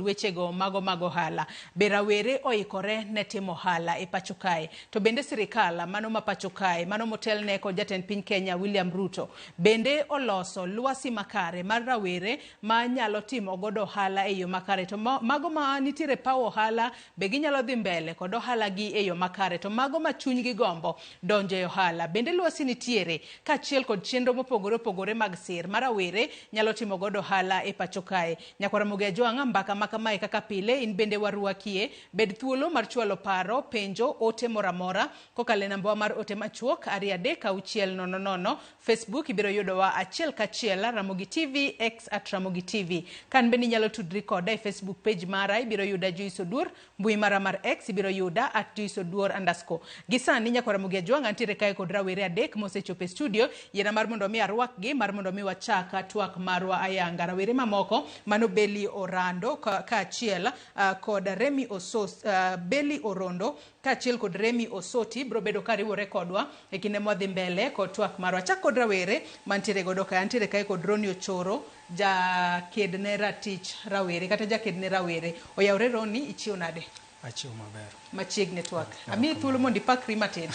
wechego mago mag ohala. Be rawere oikore ne timo ohala e pacho kae? To bende sirikal mano ma pacho kae, mano motelne kod jatend piny Kenya William Ruto, bende oloso lwasi makare mar rawere ma nyalo timo godo ohala e yo makare? To mago ma nitiere paw ohala be ginyalo dhi mbele kod ohala gi e yo makare? To mago ma chunygi gombo donjo e ohala, bende lwasi nitiere kaachiel kod chenro mopogore opogore mag sir ma rawere nyalo timo godo ohala e pacho kae? Nyakwar Ramogi Ajwang', mbaka ma kamae kaka pile in bende warwakie. Bed thuolo mar chwalo paro, penjo, ote moro amora kokalo e nambawa mar ote machuok 23600. Facebook ibiro yudowa achiel kachiel Ramogi TV, X at Ramogi TV. Kan bende inyalo tudri koda e Facebook page mara, ibiro yuda Joyce Oduor. Mbui mara mar X ibiro yuda at Joyce Oduor underscore. Gi sani Nyakwar Ramogi Ajwang' antiere kae kod rawere adek mosechopo e studio. Yiena mar mondo mi arwakgi mar mondo mi wachak twak marwa ayanga. Rawere mamoko mano Beli Orando kaachiel kod Remi Osos, Beli Orondo kaachiel kod Remi Osoti biro bedo ka riwore kodwa e kinde mwadhi mbele kod twak marwa. Chak kod rawere mantiere godo kae. Antiere kae kod Roni Ochoro, jaked ne ratich rawere kata jaked ne rawere. Oyawre Roni, ichiew nade? Achiew maber. Machiegni twak. Amiyi thuolo mondo ipakri matin.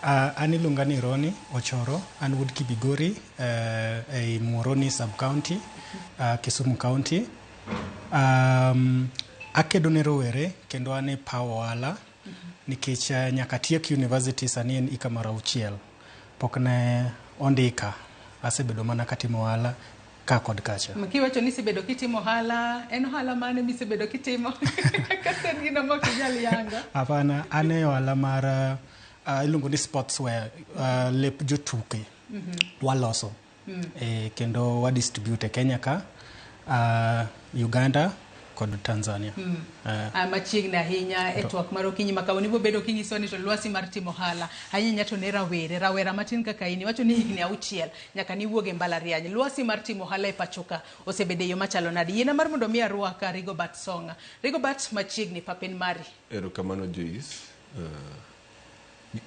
An iluonga ni Roni Ochoro, an wuod Kibigori ei Muhoroni sub-county, Kisumu County. Akedo ne rowere kendo an e paw ohala nikech nyaka atiek university sani en hika mar 6. Pok ne ondika, asebedo mana katimo ohala ka kod kacha. Kiwacho ni isebedo kitimo ohala, en ohala mane misebedo kitimo? Kata en gino mok inyal yango. Hapana, an e ohala mar iluongo ni sportswear, lep jotuke waloso. Kendo wa distribute e Kenya ka, Uganda kod Tanzania. Machiegni ahinya e twak mar okinyi ma kawuono. Ibiro bedo kinyisowa ni to lwasi mar timo ohala ahinya ahinya to ne rawere, rawera matin kaka in, iwacho ni higni 6 nyaka niwuog e mbalariany. Lwasi mar timo ohala e pacho ka osebedo e yo machalo nade? Yiena mar mondo mi arwak Rigobert Songa. Rigobert, machiegni papen mari. Erokamano Joyce.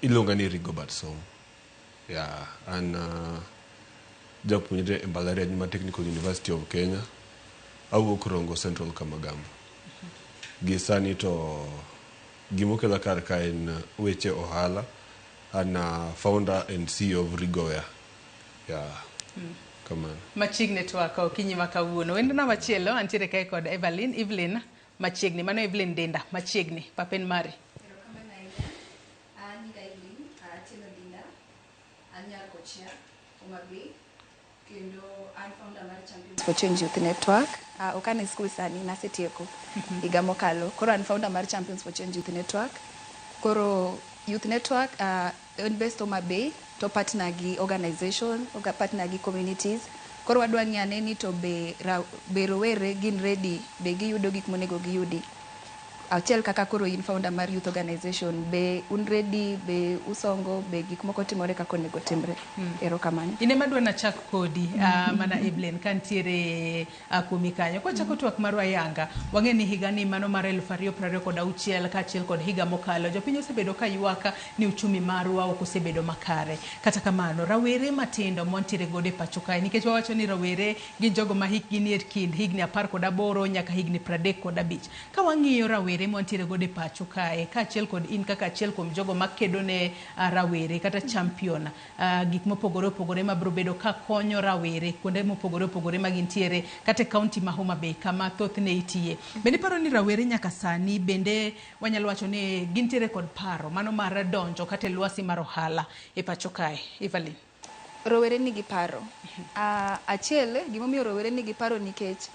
Iluonga ni Rigobert Song. Yeah, an japuonjre e mbalariany mar Technical University of Kenya. Awuok Rongo Central Kamagambo. Gi sani to gimokela kar ka en weche ohala. An founder and CEO of Rigoware. Yeah. Kamano. Machiegni twak okinyi ma kawuono. Wendona machielo antiere kae kod Evelyn, Evelyn machiegni. Mano Evelyn Dinda machiegni. Papen mari. Erokamano ahinya. An nyinga Evelyn Atieno Dinda. An nyar Kochia, Homa Bay. Kendo an founder mar Champions for Change Youth Network. Ok an e school sani, nasetieko higa mokalo. Koro an founder mar Champions for Change Youth Network. Koro Youth Network en based Homa Bay to partner gi organization, partner gi communities. Koro wadwa ng'iyo ane ni to be, be rowere gin ready, be giyudo gik monego giyudi. Achiel kaka koro in founder mar youth organization, be un ready, be usongo, be gik moko timore kaka onego timre. Erokamano. In ema adwa nachak kodi mana Evelyn kantiere kuomi kanyo. Kwachako twak marwa ayanga, wang'e ni higani mano mar 2026 kaachiel kod higa mokalo, jopiny osebedo ka ywak ni uchumi marwa ok osebedo makare. Kata kamano, rawere matindo mwantiere godo e pacho kae, nikech wawacho ni rawere gin jogo ma hikgi nie kind higni 18 nyaka higni 35. Ka wang'iyo rawere mwantiere godo e pacho kae, kaachiel kod in kaka achiel kuom jogo makedo ne rawere kata champion gik mopogore opogore mabiro bedo ka konyo rawere kuonde mopogore opogore ma gintiere kata e kaunti ma Homa Bay kama thothne itiye. Bende iparo ni rawere nyaka sani bende wanyalo wacho ni gintiere kod paro mano mar donjo kata e lwasi mar ohala e pacho kae? Evelyn. Rowere nigi paro. Achiel, gimomiyo rowere nigi paro nikech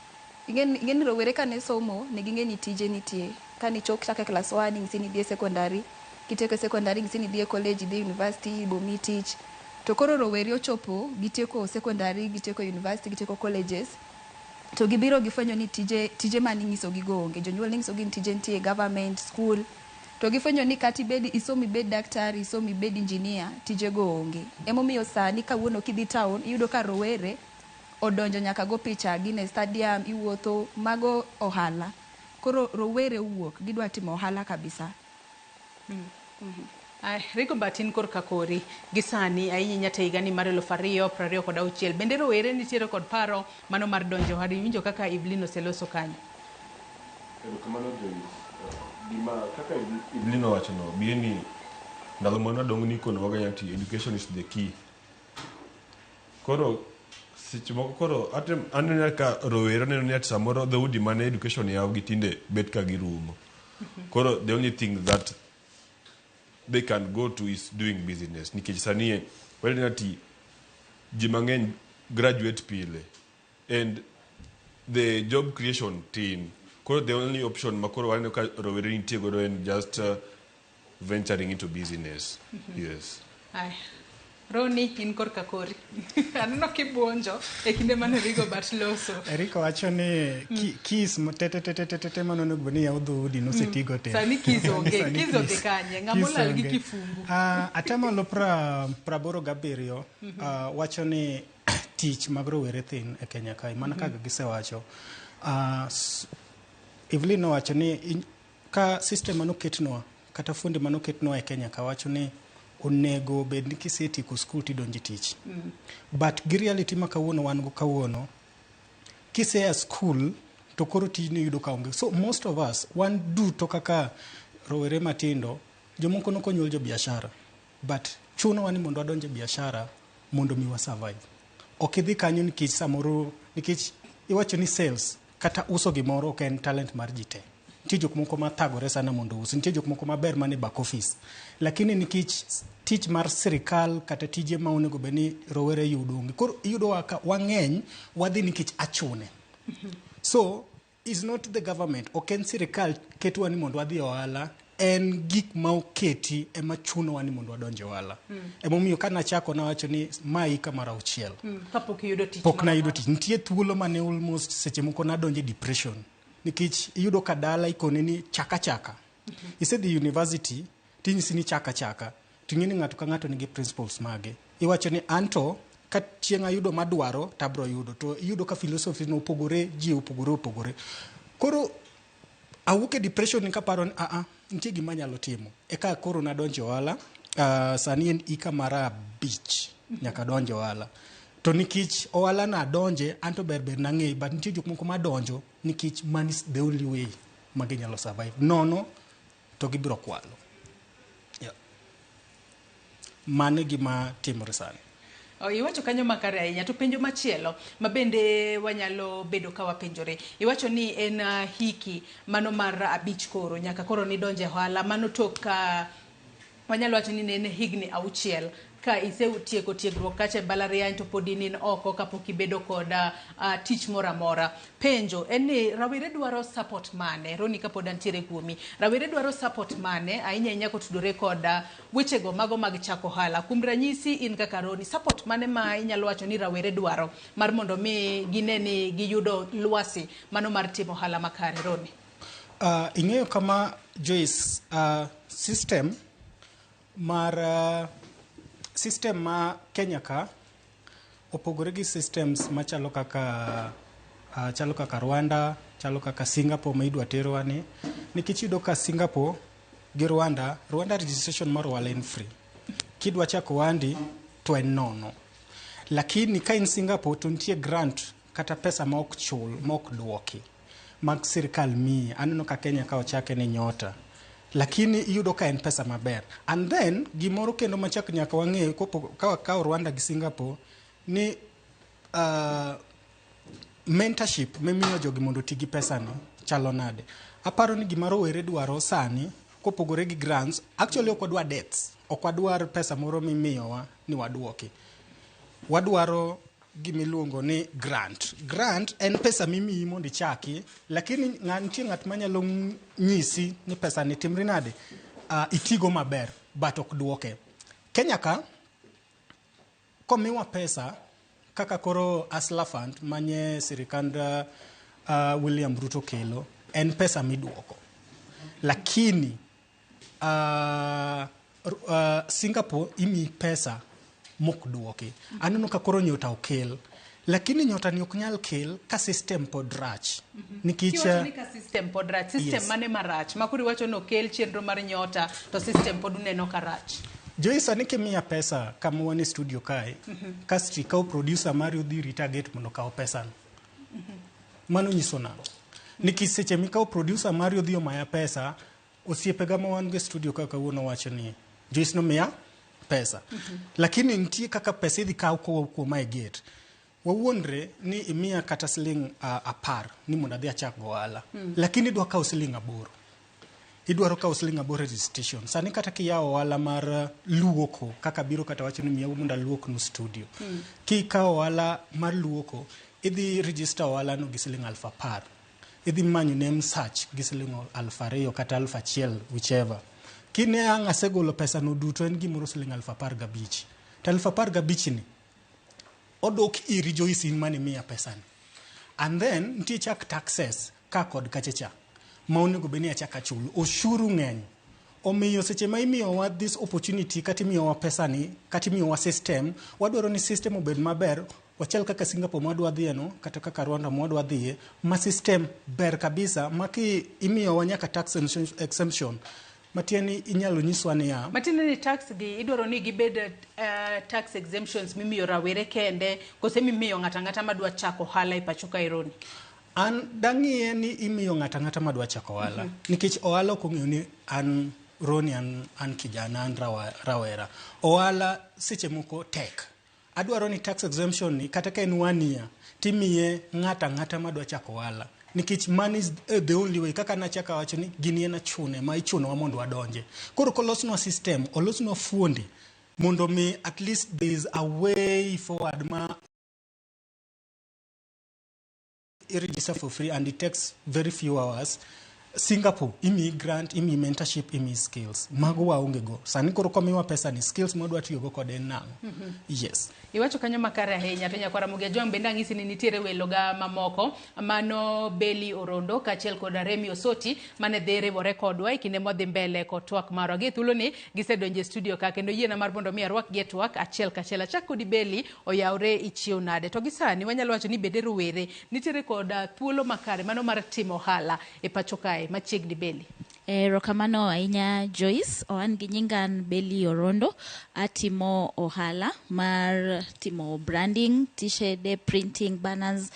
ing'e ni rowere kane somo ne ging'e ni tije nitie. Kane ichok chako e class 1 inyisi ni idhi e secondary, kitieko e secondary inyisi ni idhi e college, idhi e university, ibomiyi tich. To koro rowere ochopo, gitieko secondary, gitieko university, gitieko colleges, to gibiro gifwenyo ni tije mane inyisogi go onge. Jonyuol ne nyisogi ni tije nitie e government, school, to gifwenyo ni kata ibed isom ibed daktari, isom ibed engineer, tije go onge. Emomiyo sani kawuono kidhi town, iyudo ka rowere odonjo nyaka go picha, gin e stadium, iwuotho, mago ohala. Koro rowere wuok, gidwa timo ohala kabisa. Ay, Rigobert in korka kori gi sani ahinya ahinya to higani mar 2026 bende rowere nitiere kod paro mano mar donjo ohala iwinjo kaka Evelyn oseloso kanyo. Erokamano Joyce. Gima kaka Evelyn owachono bie ni ndalo mane wadongo nikonowaga ati education is the key. Koro seche moko koro aneno ka rowere neno ni ati samoro dhoudi mane education yaw gi tinde bet ka girumo. Koro the only thing that they can go to is doing business nikech sani waneno ati ji mang'eny graduate pile and the job creation tin. Koro the only option ma koro waneno ka rowere nitie godo en just venturing into business. Yes. Ay, Roni in korka kori aneno kibuonjo e kinde mane Rigobert loso. Erika wacho ni keys te te te te te te mane onego bed ni yawo dhoudi nosetigo te. Sani keys onge, Sani keys odhi kanye? Ng'ama keys olal gi onge. kifungu. Atamalo 87 wacho ni tich mag rowere thin e Kenya kae mana kaka gisewacho. Evelyn nowacho ni ka system manoketnwa kata fundi manoketnwa e Kenya ka wacho ni onego bed ni kisetieko skul tidonjo e tich. But gi reality ma kawuono wan go kawuono, kisea skul to koro tijni iyudo ka onge. So most of us, wan duto kaka rowere matindo, jomoko nokonyuol jo biashara, but chunowa ni mondo wadonj e biashara mondo mi wa survive. Ok idhi kanyo nikech samoro, nikech iwacho ni sales kata uso gimoro ok en talent mar ji te. Nitie jok moko mathagore sana mondo ousi, nitie jok moko maber mane back office. Lakini nikech tich mar sirikal kata tije ma onego bed ni rowere yudo onge. Koro iyudo ka wang'eny wadhi nikech achune. So is not the government, ok en sirikal ketwa ni mondo wadhi e ohala, en gik ma oketi ema chunowa ni mondo wadonj e ohala. Emomiyo ka nachako nawacho ni ma hika mar 6. Kapok iyudo tich. Pok nayudo tich. Nitie thuolo mane almost seche moko nadonjo e depression. Nikech iyudo ka dala ikone ni chaka chaka. Isedhi university tinyisi ni chaka chaka. Ting'e ni ng'ato ka ng'ato nigi principles mage. Iwacho ni anto ka chieng' ayudo madwaro tabro yudo. To iyudo ka philosophy no opogore, ji opogore opogore. Koro awuok e depression ni kaparo ni aa nitie gima anyalo timo. Eka koro nadonjo e ohala. Sani en hika mar 5 nyaka donjo e ohala. To nikech ohala na adonje, anto ber ber nang'eyo, but nitie jok moko madonjo nikech money is the only way ma ginyalo survive. Nono to gibiro kwalo. Yeah. Mano e gima timore sani. Iwacho kanyo makare ahinya. To penjo machielo ma bende wanyalo bedo ka wapenjore. Iwacho ni en hiki mano mar 5 koro nyaka koro nidonje ohala mano tok ka wanyalo wacho ni ne en higni 6 ka isetieko tiegruok kacha e mbalariany to pod in oko kapok ibedo kod tich moro amora. Penjo en ni rawere dwaro support mane? Roni kapod antiere kuomi. Rawere dwaro support mane ahinya ahinya kotudore kod wechego mago mag chako ohala. Kuom ranyisi in kaka Roni, support mane ma inyalo wacho ni rawere dwaro mar mondo mi gine ni giyudo lwasi mano mar timo ohala makare, Roni? Ing'eyo kama Joyce, system mar system ma Kenya ka opogore gi systems machalo kaka chalo kaka Rwanda, chalo kaka Singapore ma idwa terwa ni. Nikech iyudo ka Singapore gi Rwanda, Rwanda registration mar ohala en free. Kidwa chako ohandi to en nono. Lakini ka in Singapore to nitie grant kata pesa ma ok chul, ma ok duoki mag sirikal miyi. Aneno ka Kenya ka ochake ni Nyota. Lakini iyudo ka en pesa maber. And then gimoro kendo machak nyaka wang'e ka wakawo Rwanda gi Singapore ni mentorship mimiyo jogi mondo oti gi pesa ni chalo nade. Aparo ni gima rowere dwaro sani kopogore gi grants, actually ok wadwar debts, ok wadwar pesa moro mimiyowa ni waduoki. Wadwaro gimiluongo ni grant. Grant en pesa mimiyi mondo ichaki, lakini nitie ng'at manyalo nyisi ni pesa ni timri nade, itigo maber, but ok duoke. Kenya ka, komiwa pesa, kaka koro Hustler Fund manye sirikand William Ruto kelo, en pesa miduoko. Lakini Singapore imiyi pesa mok duoki. Aneno ka koro Nyota okel. Lakini Nyota ni ok nyal kel ka system pod rach. Nikech Kiwacho ni ka system pod rach. System mane marach? Ma koro iwacho ni okel chenro mar nyota to system pod uneno ka rach. Joyce, sani kimiya pesa kama wan e studio kae, kasto ikawo producer mari odhi rita gate mondo okaw pesano. Mano nyiso nang'o? Nikech seche mikawo producer mari odhi omaya pesa, osiepega ma wan go e studio ka kawuono wacho ni Joyce nomiya pesa. Lakini nitie kaka pesa idhi kaw kowuok kuoma e gate. Wawuondre ni imiya kata siling 10 ni mondo adhi achak go ohala. Lakini idwa kawo siling 8. Idwaro kawo siling 8 e registration. Sani kata kiyawo ohala mar luoko, kaka biro kata wacho ni miya mondo aluoknu studio. Kikawo ohala mar luoko, idhi register ohala no gi siling 10,000. Idhi manyo name search gi siling 2,000 kata 1,000, whichever. Kine ang' asegolo pesa no duto en gimoro siling 15,000. To 15,000 ni odok iri Joyce in mane miya pesa ni. And then nitie chak taxes ka kod kacha cha ma onego bed ni achak achulo. Oshuru ng'eny. Omiyo seche ma imiyowa this opportunity kata imiyowa pesa ni kata imiyowa system, wadwaro ni system obed maber, wachal kaka Singapore mwadwa dhiye no, kata kaka Rwanda mwadwa dhiye, ma system ber kabisa, ma ki imiyowa nyaka tax exemption. Matiende ni inyalo nyiswa niya, Matiende ni tax gi idwaro ni gibed tax exemptions mimiyo rawere kende kose mimiyo ng'ato ang'ata madwa chako ohala e pacho ka Ironi. An dang'iye ni imiyo ng'ato ang'ata madwa chako ohala. Nikech ohala ok ong'eyo ni an Roni an kijana, an rawera. Ohala seche moko tek. Adwaro ni tax exemption ni kata ka en one year, timiye ng'ato ang'ata madwa chako ohala. Nikech money is the only way. Kaka nachako awacho ni gini en achune ma ichunowa mondo wadonje. Koro kolosnwa system, olosnwa fuonde mondo mi at least there is a way forward ma i-register for free and it takes very few hours. Singapore, imiyi grant, imiyi mentorship, imiyi skills. Mago waonge go. Sani koro komiwa pesa ni, skills mwadwa tiyogo kode en nang'o? Yes. Iwacho kanyo makare ahinya to nyakwara Ramogi Ajwang' bende ang'isi ni nitiere weloga mamoko mano Beli Orondo kaachiel kod Remi Osoti mane dhi riwore kodwa e kinde modhi mbele kod twak marwa. Gi thuoloni gisedonjo e studio ka kendo yiena mar mondo mi arwakgi e twak achiel kachiel. Achak kodi Beli, oyawre ichiew nade? To gi sani wanyalo wacho ni bende rowere nitiere kod thuolo makare mano mar timo ohala e pacho kae machiegni Beli. Erokamano ahinya Joyce, an gi nyinga an Beli Orondo, atimo ohala mar timo branding, t-shirt, printing, banners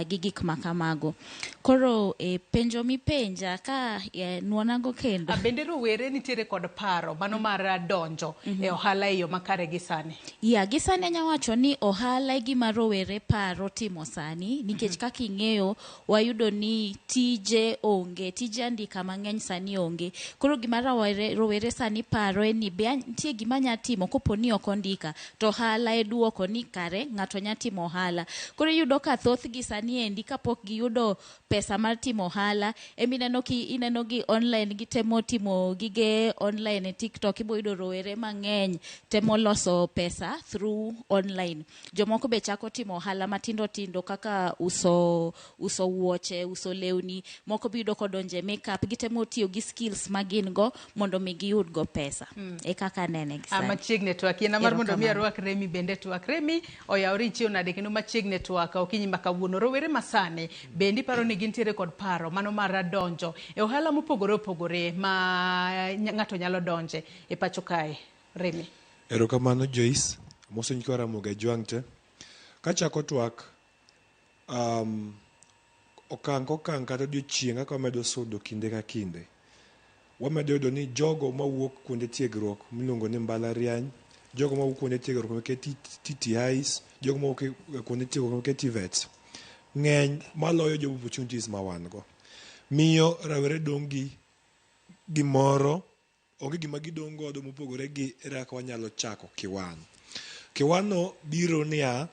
gi gik makamago. Koro penjo mipenja ka nuonago kendo. Bende rowere nitiere kod paro mano mar donjo e ohala e yo makare gi sani? Ya, gi sani anya wacho ni ohala e gima rowere paro timo sani nikech kaka ing'eyo wayudo ni tije onge, tije andika mang'eny sani onge. Koro gima rowere sani paro en ni be nitie gima anya timo kopo ni ok ondika to ohala e duoko ni kare ng'ato nya timo ohala. Koro iyudo ka thothgi sani endi kapok giyudo pesa mar timo ohala emineno ki ineno gi online gitemo timo gige online e TikTok ibo yudo rowere mang'eny temo loso pesa through online. Jomoko be chako timo ohala matindo tindo kaka uso wuoche, uso lewni, moko be iyudo kodonje makeup, gitemo tiyo gi skills ma gin go mondo mi giyud go pesa. E kaka anene gi sani. Machiegni twak yiena mar mondo mi Erokamano. arwak Remi bende twak. Remi oyawre ichiew nade kendo machiegni twak okinyi ma kawuono. Rowere masani bende iparo ni gintiere kod paro mano mar donjo e ohala mopogore opogore ma ng'ato nyalo donje e pacho kae. Remi. Erokamano Joyce, amoso nyikwa Ramogi Ajwang' te. Kachako twak, okang' kokang' kata odiochieng' kaka wamedo sudo kinde ka kinde, wamedo yudo ni jogo mawuok kuonde tiegruok miluongo ni mbalariany, jogo mawuok kuonde tiegruok meke TTIs, jogo mawuok kuonde tiegruok meke TVETs, ng'eny maloyo job opportunities ma wan go. Miyo rawere dong' gi gimoro, onge gima gidong' godo mopogore gi ere kaka wanyalo chako kiwan. Kiwan no biro niya,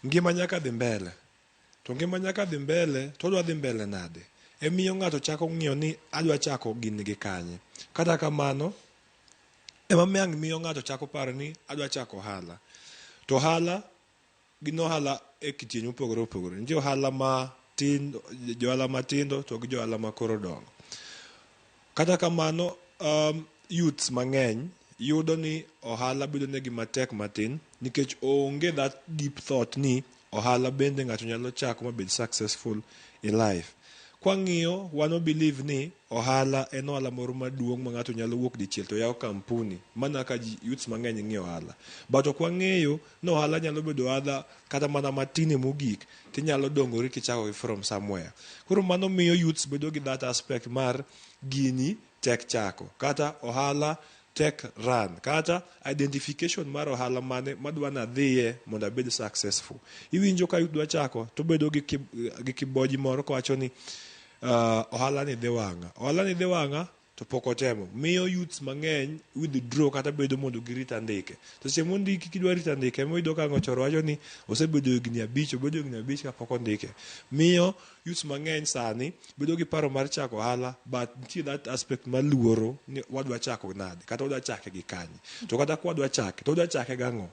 ngima nyaka dhi mbele. To ngima nyaka dhi mbele, to odwa dhi mbele nade? Emiyo ng'ato chako ng'iyo ni adwa chako gini gi kanye. Kata kamano, ema ang' miyo ng'ato chako paro ni adwa chako ohala. To ohala gin ohala e kidienje mopogore opogore. Nitie ohala matin, johala matindo to gi johala ma koro dongo. Kata kamano, youths mang'eny yudo ni ohala bedo negi matek matin nikech onge that deep thought ni ohala bende ng'ato nyalo chako mabed successful in life. Kwang'iyo wan believe ni ohala en ohala moro maduong' ma ng'ato nyalo wuok dichiel to yawo kampuni mana ka ji youths mang'eny ng'iyo ohala. But ok wang'eyo ni ohala nyalo bedo ohala kata mana matin mogik tinyalo dongori kichako gi from somewhere. Koro mano miyo youths bedo gi that aspect mar gini tek chako kata ohala tek run kata identification mar ohala mane madwa nadhiye mondo abed successful. Iwinjo ka youth dwa chako to bedo gi, gi kiboji moro kowacho ni ohala ni dhi wang'a. Ohala ni dhi wang'a to pok otemo. Miyo youths mang'eny withdraw kata bedo mondo girit andike. To seche mondiki kidwa rito andike ema iyudo ka ng'ochoro wacho ni osebedo higni 5, obedo higni 5 kapok ondike. Miyo youths mang'eny sani bedo gi paro mar chako ohala but nitie that aspect mar luoro ni wadwa chako nade kata wadwa chake gi kanye. To kata kwadwa chake to wadwa chake gang'o.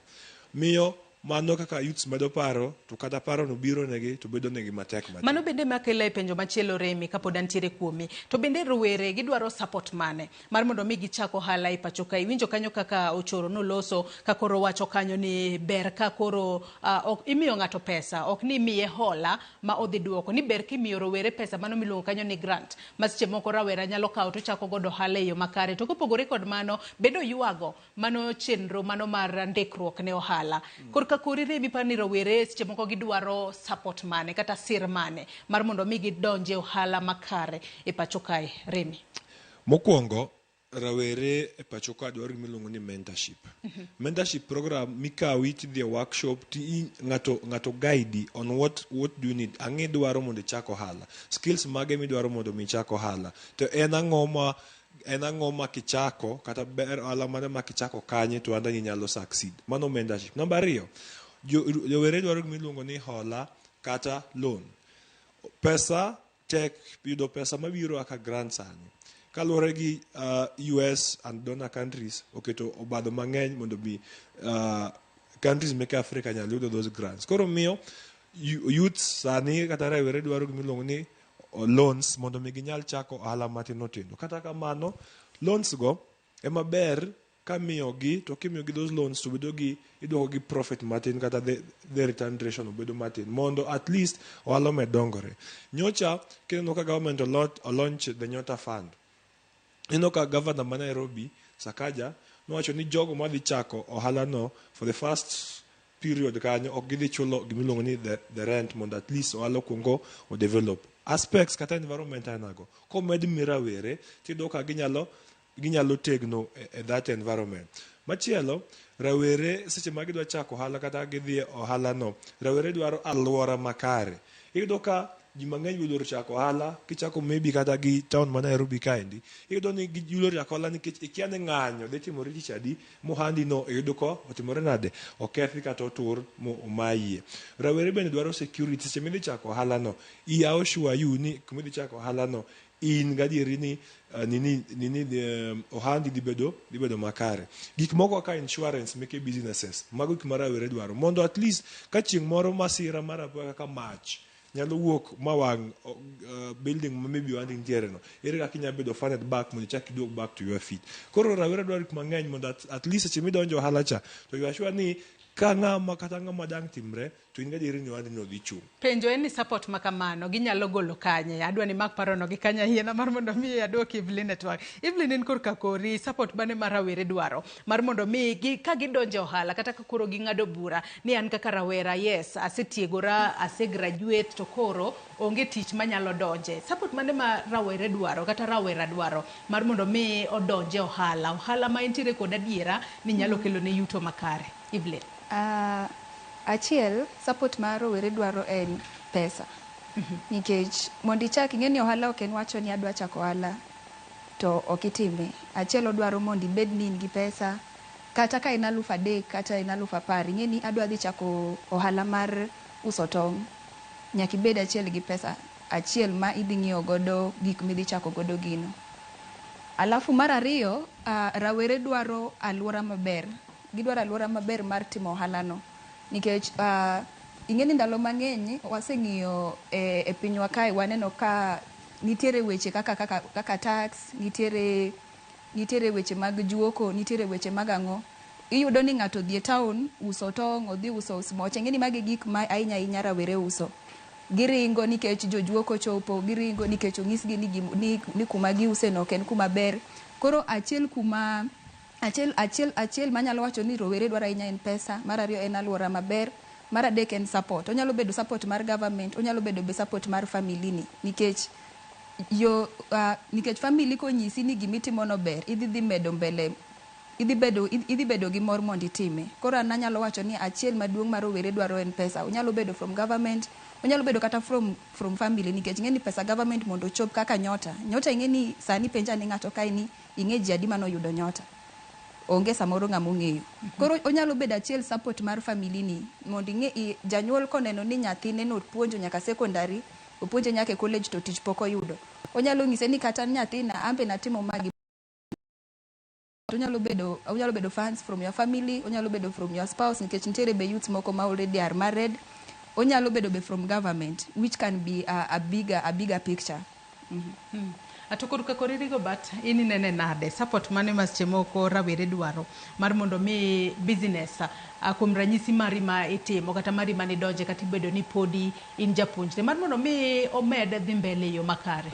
Miyo mano kaka youths medo paro to kata paro no biro negi to bedo negi matek matin. Mano bende makela e penjo machielo Remi kapod antiere kuomi. To bende rowere gidwaro support mane mar mondo mi gichak ohala e pacho ka. Iwinjo kanyo kaka Ochoro noloso ka koro wacho kanyo ni ber ka koro ok imiyo ng'ato pesa, ok ni imiye hola ma odhi duoko. Ni ber kimiyo rowere pesa mano miluongo kanyo ni grant ma seche moko rawera nyalo kawo to chako godo ohala e yo makare. To kopogore kod mano, bende oywago mano chenro mano mar ndikruok ne ohala. Korka kori Remi par ni rowere seche moko gidwaro support mane kata sir mane mar mondo mi gidonje ohala makare e pacho kae Remi. Mokwongo, rawere e pacho ka dwaro gima iluongo ni mentorship. Mentorship program mikawi tidhi e workshop ti ng'ato ng'ato guide on what do you need. Ang'e idwaro mondo ichak ohala. Skills mage midwaro mondo mi ichak ohala. To en ang'o ma kichako kata ber ohala mane ma kichako kanye to ohanda ni nyalo succeed. Mano mentorship. Namba 2, rowere dwaro gima iluongo ni hola kata loan. Pesa tek yudo pesa mabiro kaka grant sani. Kaluwore gi US and donor countries oketo obadho mang'eny mondo mi countries meke Africa nyal yudo those grants. Koro miyo youths sani kata rawere dwaro gima iluongo ni loans mondo mi ginyal chako ohala matindo tindo. Kata kamano, loans go ema ber ka miyogi to kimiyogi those loans to bedo gi iduoko gi profit matin kata the return ratio no bedo matin mondo at least ohala omed dongore. Nyocha kineno ka government olaunch the Nyota Fund. Ineno ka governor ma Nairobi Sakaja nowacho ni jogo madhi chako ohala no for the first period kanyo ok gidhi chulo gimiluongo ni the rent mondo at least ohala okuongo o develop aspects kata environment ainago komed mi rawere tiyudo ka ginyalo tegno e that environment. Machielo, rawere seche ma gidwa chako ohala kata gidhi e ohala no, rawere dwaro alwora makare. Iyudo ka ji mang'eny be oluoro chako ohala kichako maybe kata gi town ma Nairobi kaendi iyudo ni giluoro chako ohala nikech ikia ni ng'anyo dhi timore tich adi mohandi no iyudo ko otimore nade okethi kata otur mo omayie. Rawere bende dwaro security seche midhi chako ohala no iyawo sure you ni kumidhi chako ohala no in gadieri ni nini ohandi dhi bedo makare. Gik moko kaka insurance meke businesses mago gik ma rawere dwaro mondo at least ka chieng' moro masira mar apoya kaka mach nyalo wuok ma wang' building ma maybe ohandi nitiere no ere kaka inyalo bedo funded back mondo ichak iduog back to your feet. Koro rawere dwaro gik mang'eny mondo at least seche midonjo ohala cha to you are sure ni ka ng'ama kata ng'ama dang' timre to in gadieri ni ohandi no dhi chung'. Penjo en ni support ma kamano ginyalo golo kanye? Adwa ni mak parono gi kanya yiena mar mondo mi aduok Evelyn network. Evelyn in korka kori support mane ma rawere dwaro mar mondo mi gi, ka gidonjo e ohala kata ka koro ging'ado bura ni an kaka rawera yes asetiegora asegraduate to koro onge tich manyalo donje. Support mane ma rawere dwaro kata rawera dwaro mar mondo mi odonje ohala ohala ma entiere kod adiera ni nyalo kelo ne yuto makare. Evelyn. Achiel support ma rowere dwaro en pesa nikech mondo ichak ing'e ni ohala ok en wacho ni adwa chako ohala to ok itime. Achiel odwaro mondo ibed ni in gi pesa kata ka en 3000 kata en 10,000 ing'e ni adwa dhi chako ohala mar uso tong' nyaka ibed achiel gi pesa achiel ma idhi ng'iewo godo gik midhi chako godo gino. Alafu mar ariyo, rawere dwaro aluora maber. Gidwaro aluora maber mar timo ohala no. Nikech ing'e ni ndalo mang'eny waseng'iyo e pinywa kae waneno ka nitiere weche kaka tax, nitiere weche mag juoko, nitiere weche mag ang'o. Iyudo ni ng'ato odhi e town uso tong', odhi uso smoche. Ing'e ni magi gik ma ahinya ahinya rawere uso. Giringo nikech jojuok ochopo, giringo nikech onyisgi ni, ni kuma giuse no ok en kuma ber. Koro achiel kuma achiel achiel achiel manyalo wacho ni rowere dwaro ahinya en pesa, mar ariyo en aluora maber, mar adek en support. Onyalo bedo support mar government, onyalo bedo be support mar family ni nikech yo nikech family konyisi ni gimitimo no ber, idhi dhi medo mbele idhi bedo gi mor mondo itime. Koro an anyalo wacho ni achiel maduong' ma rowere dwaro en pesa. Onyalo bedo from government, onyalo bedo kata from family nikech ing'e ni pesa government mondo ochop kaka nyota. Nyota ing'e ni sani penja ni ng'ato kae ni ing'e ji adi manoyudo nyota. Onge samoro ng'ama ong'eyo. Koro onyalo bedo achiel support mar family ni mondo ing'e janyuol koneno ni nyathine nopuonjo nyaka secondary, opuonje nyaka e college to tich pok oyudo. Onyalo nyise ni kata nyathina an be natimo ma gi onyalo bedo funds from your family, onyalo bedo from your spouse nikech nitiere be youths moko ma already are married. Onyalo bedo be from government which can be a bigger picture. To korka koririgo but in inene nade support mane ma seche moko rawere dwaro mar mondo mi business kuom ranyisi mari ma itimo kata mari manidonje kata ibedo ni podi in japuonjre mar mondo mi omed dhi mbele e yo makare?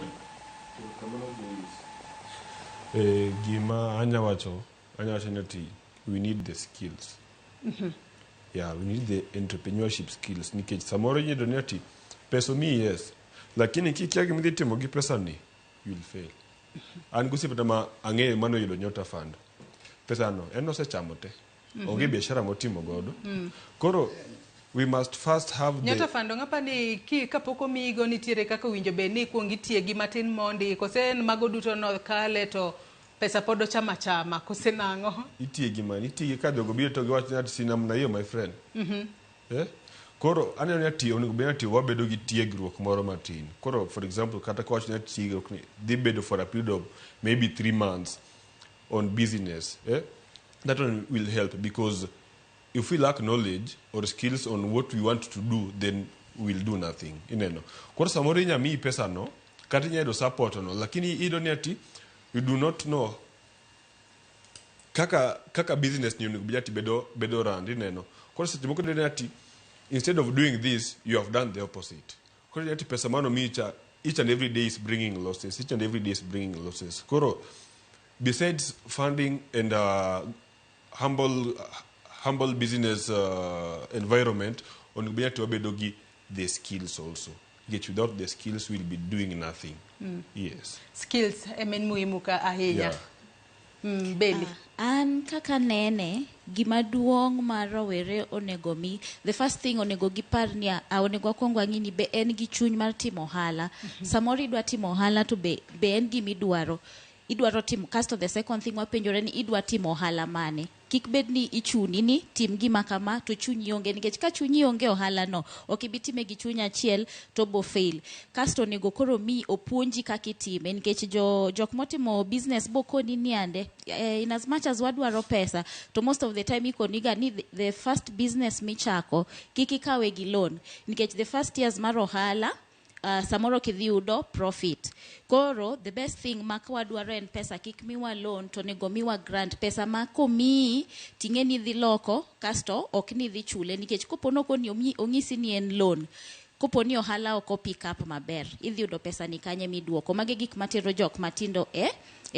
Gima anya wacho ni ati we need the skills. Yeah, we need the entrepreneurship skills nikech samoro iyudo ni ati pesa omiyi, yes, lakini kikia gima idhi timo gi pesa ni, you'll fail. An gosiepena ma ang'eyo manoyudo Nyota Fund, pesa no en osechamo te, onge biashara motimo godo. Koro we must first have the Nyota Fund ng'apa ni ki kapok omiyigo nitiere kaka owinjo bed ni ikuong itiegi matin mondi kose en mago duto no kale to pesa pod ochamo achama kose nang'o? Itiegi man itiegi ka jogo biro to giwacho ni ati si namna hiyo, my friend. Eh? Koro aneno ni ati onego bed ni ati wabedo gi tiegruok moro matin. Koro for example, kata kawacho ni ati tiegruok ni dhi bedo for a period of maybe 3 months on business, eh? That one will help because if we lack knowledge or skills on what we want to do, then we'll do nothing. Ineno koro samoro inya miyi pesa no kata inya yudo support no, lakini iyudo ni ati you do not know kaka business ni onego bed ati bedo run. Ineno koro seche moko iyudo ni ati instead of doing this, you have done the opposite. Koro iyudo ni ati pesa mano miyi cha each and every day is bringing losses, each and every day is bringing losses. Koro besides funding and humble business environment, onego bed ni ati wabedo gi the skills also nikech without the skills we'll be doing nothing. Yes. Skills ema en muhimu ka ahinya. Beli. An kaka nene, gima duong' ma rowere onego mi, the first thing onego gipar ni onego wakwong wang'i ni be en gi chuny mar timo ohala. Samoro idwa timo ohala to be en gima idwaro timo. Kasto the second thing wapenjore ni idwa timo ohala mane. Kik bed ni ichuni ni tim gima kama to chunyi onge, nikech ka chunyi onge ohala no ok ibi time gi chuny achiel to bo fail. Kasto onego koro mi opuonji kaka itime, nikech jo jok motimo business bokoni ni ande in as much as wadwaro pesa to most of the time ikoniga ni the first business michako kik ikawe gi loan, nikech the first years mar ohala samoro ok idhi yudo profit. Koro the best thing ma ka wadwaro en pesa, kik miwa loan to onego miwa grant, pesa ma komiyi ting'e ni idhi loko kasto ok ni idhi chule, nikech kopo nokoni onyisi ni en loan, kopo ni ohala ok o pick up maber, idhi yudo pesa ni kanye miduoko? Magi gik matero jok matindo e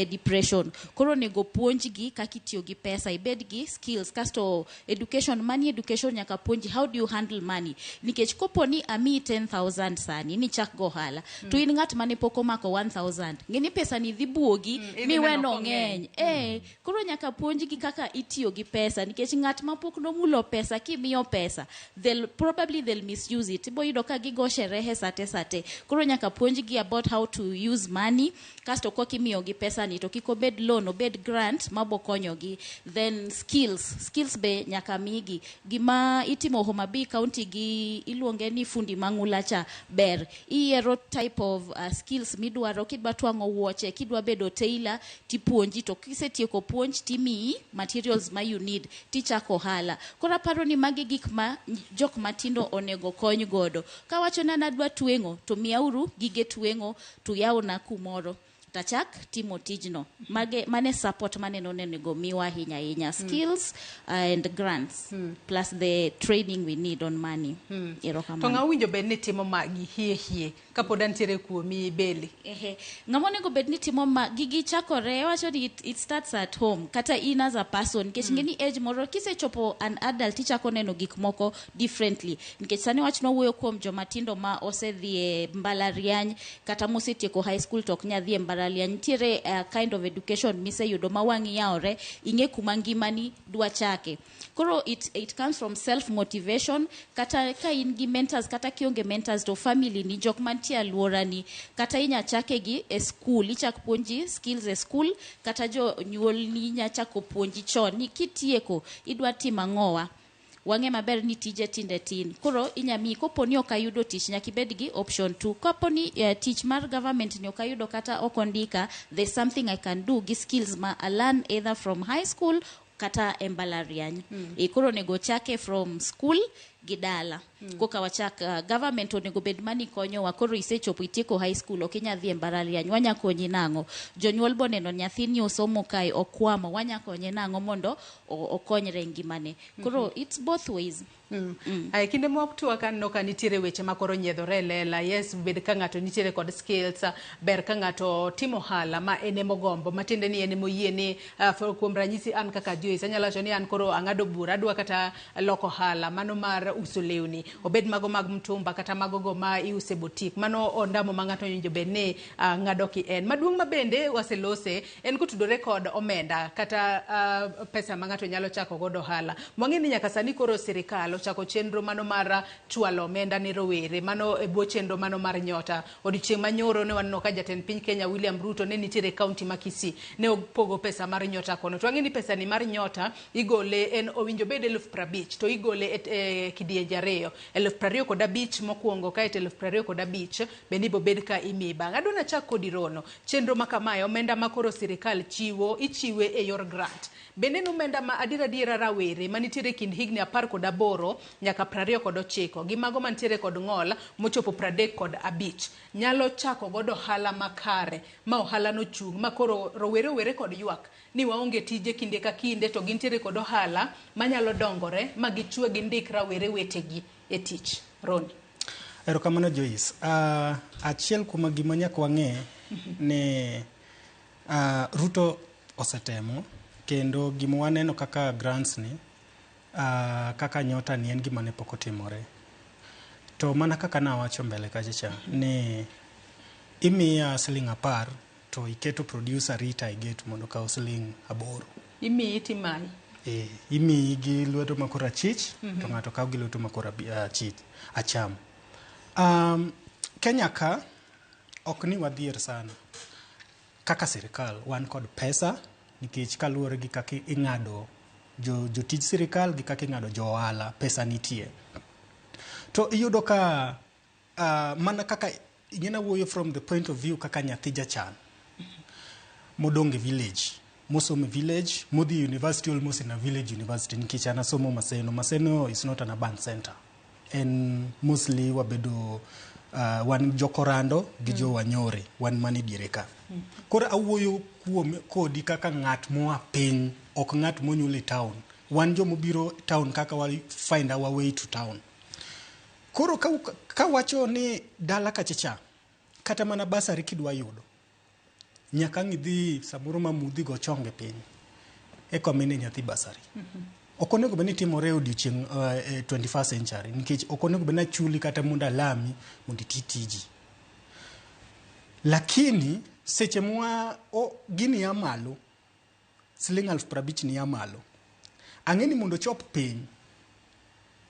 depression. Koro onego puonjgi kaka itiyo gi pesa, ibed gi skills. Kasto education, money education, nyaka puonji how do you handle money, nikech kopo ni amiyi 10,000 sani ni chak go ohala to in ng'at mane pok omako 1000, ng'e ni pesa ni dhi buogi idhi miwe neno no kong'eny. Ng'eny koro nyaka puonjgi kaka itiyo gi pesa, nikech ng'at ma pok nomulo pesa kimiyo pesa, they'll probably they'll misuse it. Ibo yudo ka gigo sherehe sate sate. Koro nyaka puonjgi about how to use money. Kasto kok imiyogi pesa ni to kik obed loan, obed grant mabo konyogi. Then skills be nyaka migi. Gima itimo Homa Bay County gi iluonge ni fundi mang'ula cha ber. Iyiero type of skills midwaro. Kidwa twang'o wuoche, kidwa bedo tailor, tipuonji, to kisetieko puonj timiyi materials ma you need tichako ohala. Koro aparo ni magi gik ma jok matindo onego kony godo. Kawacho ni an adwa tweng'o to miyauru gige tweng'o to yawna kumoro. Tachak timo tijno. Mage mane support maneno onego miwa ahinya ahinya, skills and grants plus the training we need on money. To Erokamano. Ng'a owinjo bed ni timo magi hie hie kapod antiere kuomi, Beli? Ehe. Ng'ama onego bed ni timo ma gigi chakore, wacho ni it starts at home, kata in as a person, nikech ing'e ni age moro kisechopo an adult, ichako neno gik moko differently, nikech sani wach nwawuoyo kuom joma tindo ma osedhi e mbalariany kata mosetieko high school to ok nyal dhi e mbalariany. Nitiere kind of education miseyudo ma wang'i yawore, ing'e kuma ngimani dwa chake. Koro it comes from self motivation, kata ka in gi mentors, kata kionge mentors, to family ni, jok mantie aluorani, kata inya chake gi e school, ichak puonji skills e school, kata jonyuolni inya chako puonji chon ni kitieko idwa timo ang'owa. Wang'e maber ni tije tinde tin, koro inya miyi kopo ni ok ayudo tich, nyaka ibed gi option 2. Kapo ni tich mar government ni ok ayudo kata ok ondika, there's something I can do gi skills ma I learn either from high school kata e mbalariany. Koro onego chake from school gi dala. Koka wachak, government onego bed mani konyowa. Koro isechopo itieko high school, ok inya dhi e mbalariany, wanya konyi nang'o? Jonyuol boneno nyathini osomo kae okwamo, wanya konye nang'o mondo okonyre e ngimane? Koro it's both ways. Ay, kinde moko ka aneno ka nitiere weche ma koro nyiedhore e lela. Yes, bed ka ng'ato nitiere kod skills, ber ka ng'ato timo ohala ma en emogombo, matiende ni en emoyie ni kuom ranyisi, an kaka Joyce anyalo wacho ni an koro ang'ado bura, adwa kata loko ohala mano mar uso lewni, obed mago mag mtumba kata mago go ma iuso e boutique. Mano ondamo ma ng'ato owinjo bed ni ng'ado ki en. Maduong' ma bende waselose en kotudore kod omenda kata pesa ma ng'ato nyalo chako godo ohala. Wang'e ni nyaka sani koro sirikal ochako chenro mano mar chwalo omenda ne rowere mano e bwo chenro mano mar Nyota. Odiochieng' manyoro ne waneno ka jatend piny Kenya William Ruto ne nitiere e kaunti ma Kisii, ne opogo pesa mar Nyota kono. To wang'e ni pesa ni mar Nyota igole, en owinjo bed 50,000, to igole e kidienje ariyo, 25,000 mokwongo, kaeto 25,000 bende ibobed ka imiyi bang'e. Adwa nachak kodi, Rono. Chenro ma kamae, omenda ma koro sirikal chiwo, ichiwe e yor grant, bende en omenda ma adier adiera rawere manitiere e kind higni 18 nyaka 29 gi mago mantiere kod ng'ol mochopo 35 nyalo chako godo ohala makare ma ohala no chung', ma koro rowere owere kod ywak ni waonge tije kinde ka kinde, to gintiere kod ohala manyalo dongore ma gichwe gindik rawere wetegi e tich? Roni. Erokamano, Joyce. Achiel kuom gima nyaka wang'e ni Ruto osetemo, kendo gima waneno kaka grants ni, kaka Nyota ni, en gima ne pok otimore. To mana kaka nawacho mbele kacha cha ni imiya siling 10 to iketo producer Rita e gate mondo okaw siling 8. Imiyi timayi. E, imiyi gi lwedo ma kor achich to ng'ato kawo gi lwedo ma kor achich acham. Kenya ka ok ni wadhier sana. Kaka sirikal wan kod pesa, nikech kaluwore gi kaka ing'ado jotij sirikal gi kaka ing'ado jo ohala, pesa nitie. To iyudo ka mana kaka ing'e wuoyo from the point of view kaka nyathi jachan modong' e village, mosomo e village, modhi university almost in a village university, nikech an asomo Maseno. Maseno is not an urban center, en mostly wabedo wan jokorando gi jo Wanyore, wan mane diere ka. Koro awuoyo kuom kodi kaka ng'at moa piny, ok ng'at monyuol e town. Wan jomobiro town kaka wa find our way to town. Koro ka wacho ni dala kachacha kata mana bursary kidwa yudo, nyaka ang' idhi samoro ma mudhi go chonge piny eka mine nyathi bursary. Ok onego bed ni timore e odiochieng' 21st century, nikech ok onego bed ni achuli kata mondo alami mondo iti tiji. Lakini seche mwa gini ya malo, siling 50,000 ni ya malo, ang'e ni mondo ochop piny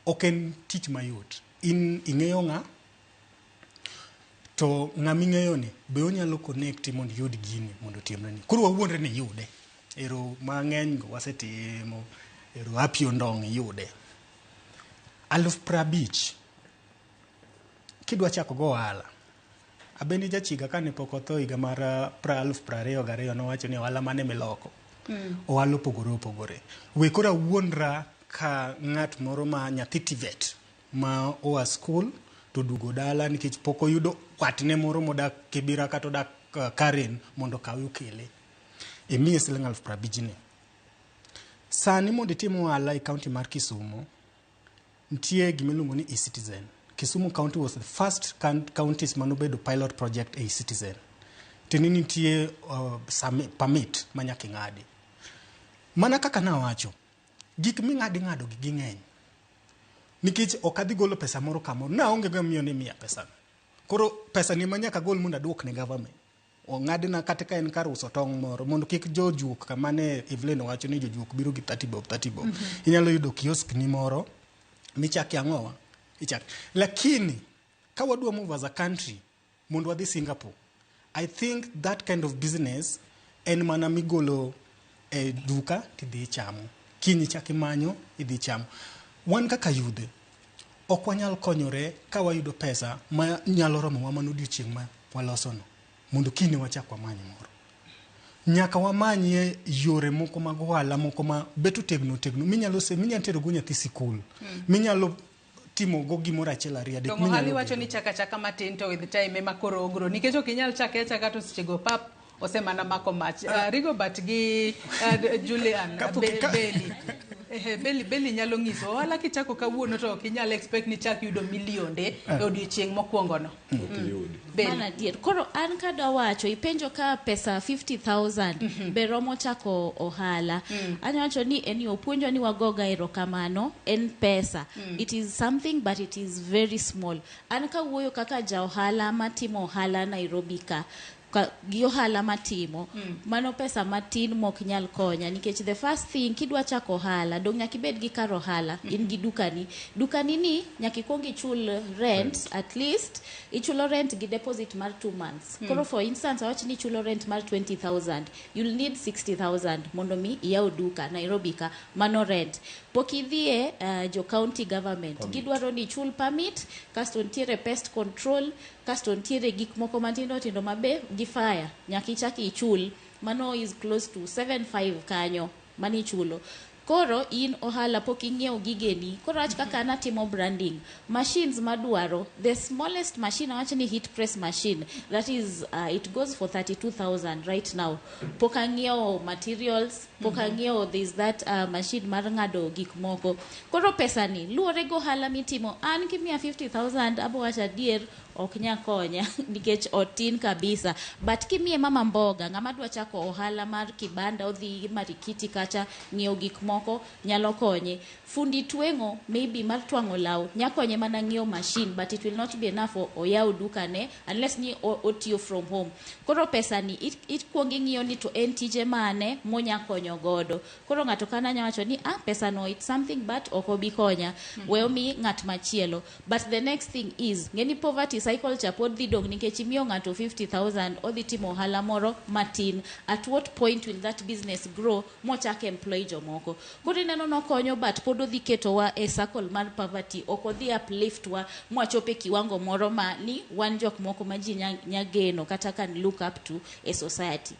ok en tich mayot. In ing'eyo ng'a to ng'ama ing'eyo ni be onyalo connect mondo iyud gini mondo otimreni. Koro wawuondre ni iyude ero mang'eny go wasetimo ero apio ndong' iyude 50,000 kidwa chako go ohala. Abendi jachiga kane pok otho higa mar 2022 nowacho ni ohala mane miloko. Ohala opogore opogore. We koro awuondra ka ng'at moro ma nyathi TVET ma oa school to oduogo dala nikech pok oyudo watne moro modak Kibira kata odak Karen mondo okawe okele. Imiye siling 50,000 ni. Sani mondo itim ohala e county mar Kisumu, nitie gima iluongo ni eCitizen. Kisumu County was the first counties manobedo pilot project e eCitizen. Tiende ni nitie permit ma nyaka ing'adi. Mana kaka nawacho, gik ming'ado ing'ado gi ging'eny. Nikech ok adhi golo pesa moro kamoro. Naonge go miyo ni miya pesa no. Koro pesa ni ema nyaka agol mondo aduok ne government. Ong'adna kata ka en kar uso tong' moro mondo kik jojuok kama ne Evelyn owacho ni jojuok biro gi 30 bob 30 bob. Inyalo yudo kiosk ni moro michaki ang'owa ichak. Lakini ka wadwa move as a country mondo wadhi Singapore, I think that kind of business en mana migolo e duka tidhi ichamo. Kiny ichak imanyo idhi ichamo. Wan kaka yudhe ok wanyal konyore ka wayudo pesa ma nyalo romowa mana odiochieng' ma walosono mondo kiny wachak wamany moro. Nyaka wamanyie yore moko mag ohala moko ma bet otegno otegno minyalo minyalo tero go nyathi sikul. Minyalo timo go gimoro achiel ariyo adek. To ohala iwacho ni chaka chaka matin to with time ema koro ogro nikech ok inyal chake achaka to sechego pap osemana mako mach. Rigobert gi Julian Beli. Beli nyalo nyiso ohala kichako kawuono to ok inyal expect ni chak yudo milionde e odiochieng' mokwongo no. Mano adier. Koro an kadwa wacho ipenjo ka pesa 50,000 be romo chako ohala. Anya wacho ni en opuonjwa ni wagoga erokamano en pesa. It is something but it is very small. An kawuoyo kaka ja ohala matimo ohala Nairobi ka gi ohala matimo mano pesa matin mok nyal konya nikech the first thing kidwa chako ohala dong nyaka ibed gi kar ohala in gi dukani dukani ni nyaka ikuong ichul rent at least ichulo rent gi deposit mar 2 months koro for instance awach ni ichulo rent mar 20000 you'll need 60000 mondo mi iyaw duka Nairobi ka mano rent pok idhiye jo county government gidwaro ni ichul permit kasto nitiere pest control kasto nitiere gik moko matindo tindo mabe gi fire nyaka ichak ichul mano is close to 75 kanyo mani ichulo koro in ohala pok ing'iewo gigeni koro wach kaka an atimo branding machines madwaro the smallest machine awach ni heat press machine that is it goes for 32000 right now pok ang'iewo materials pok ang'iewo this that machine mar ng'ado gik moko koro pesa ni luwore go ohala mitimo an kimiya 50000 abo wacho adier ok nya konya nikech otin kabisa but kimiye mama mboga ng'ama dwa chako ohala mar kibanda odhi Marikiti kacha ng'iewo gik moko nyalo konye fundi tweng'o maybe mar twang'o law nyakonye mana ng'iewo machine but it will not be enough oyaw duka ne unless ni otiyo from home koro pesa ni ikuongo ing'iyo ni to en tije mane monya konyo godo koro ng'ato kana nya wacho ni pesa no it's something but ok obi konya we omi ng'at machielo but the next thing is ng'eni poverty cycle cha pod dhi dong' nikech imiyo ng'ato 50000 odhi timo ohala moro matin at what point will that business grow mochak employ jomoko koro ineno nokonyo but pod odhi ketowa e circle mar poverty ok odhi uplift wa mwachope kiwango moro ma ni wan jok moko ma ji nya geno kata can look up to e society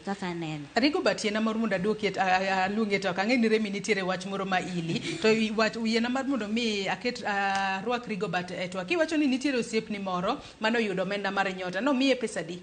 kaka aneno Rigobert yiena mar mondo aduoki aluongi e twak ang'e ni Remi nitiere wach moro ma ili to wach yiena mar mondo mi aket arwak Rigobert e twak iwacho ni nitiere osiepni moro manoyudo omenda mar nyota nomiye pesa di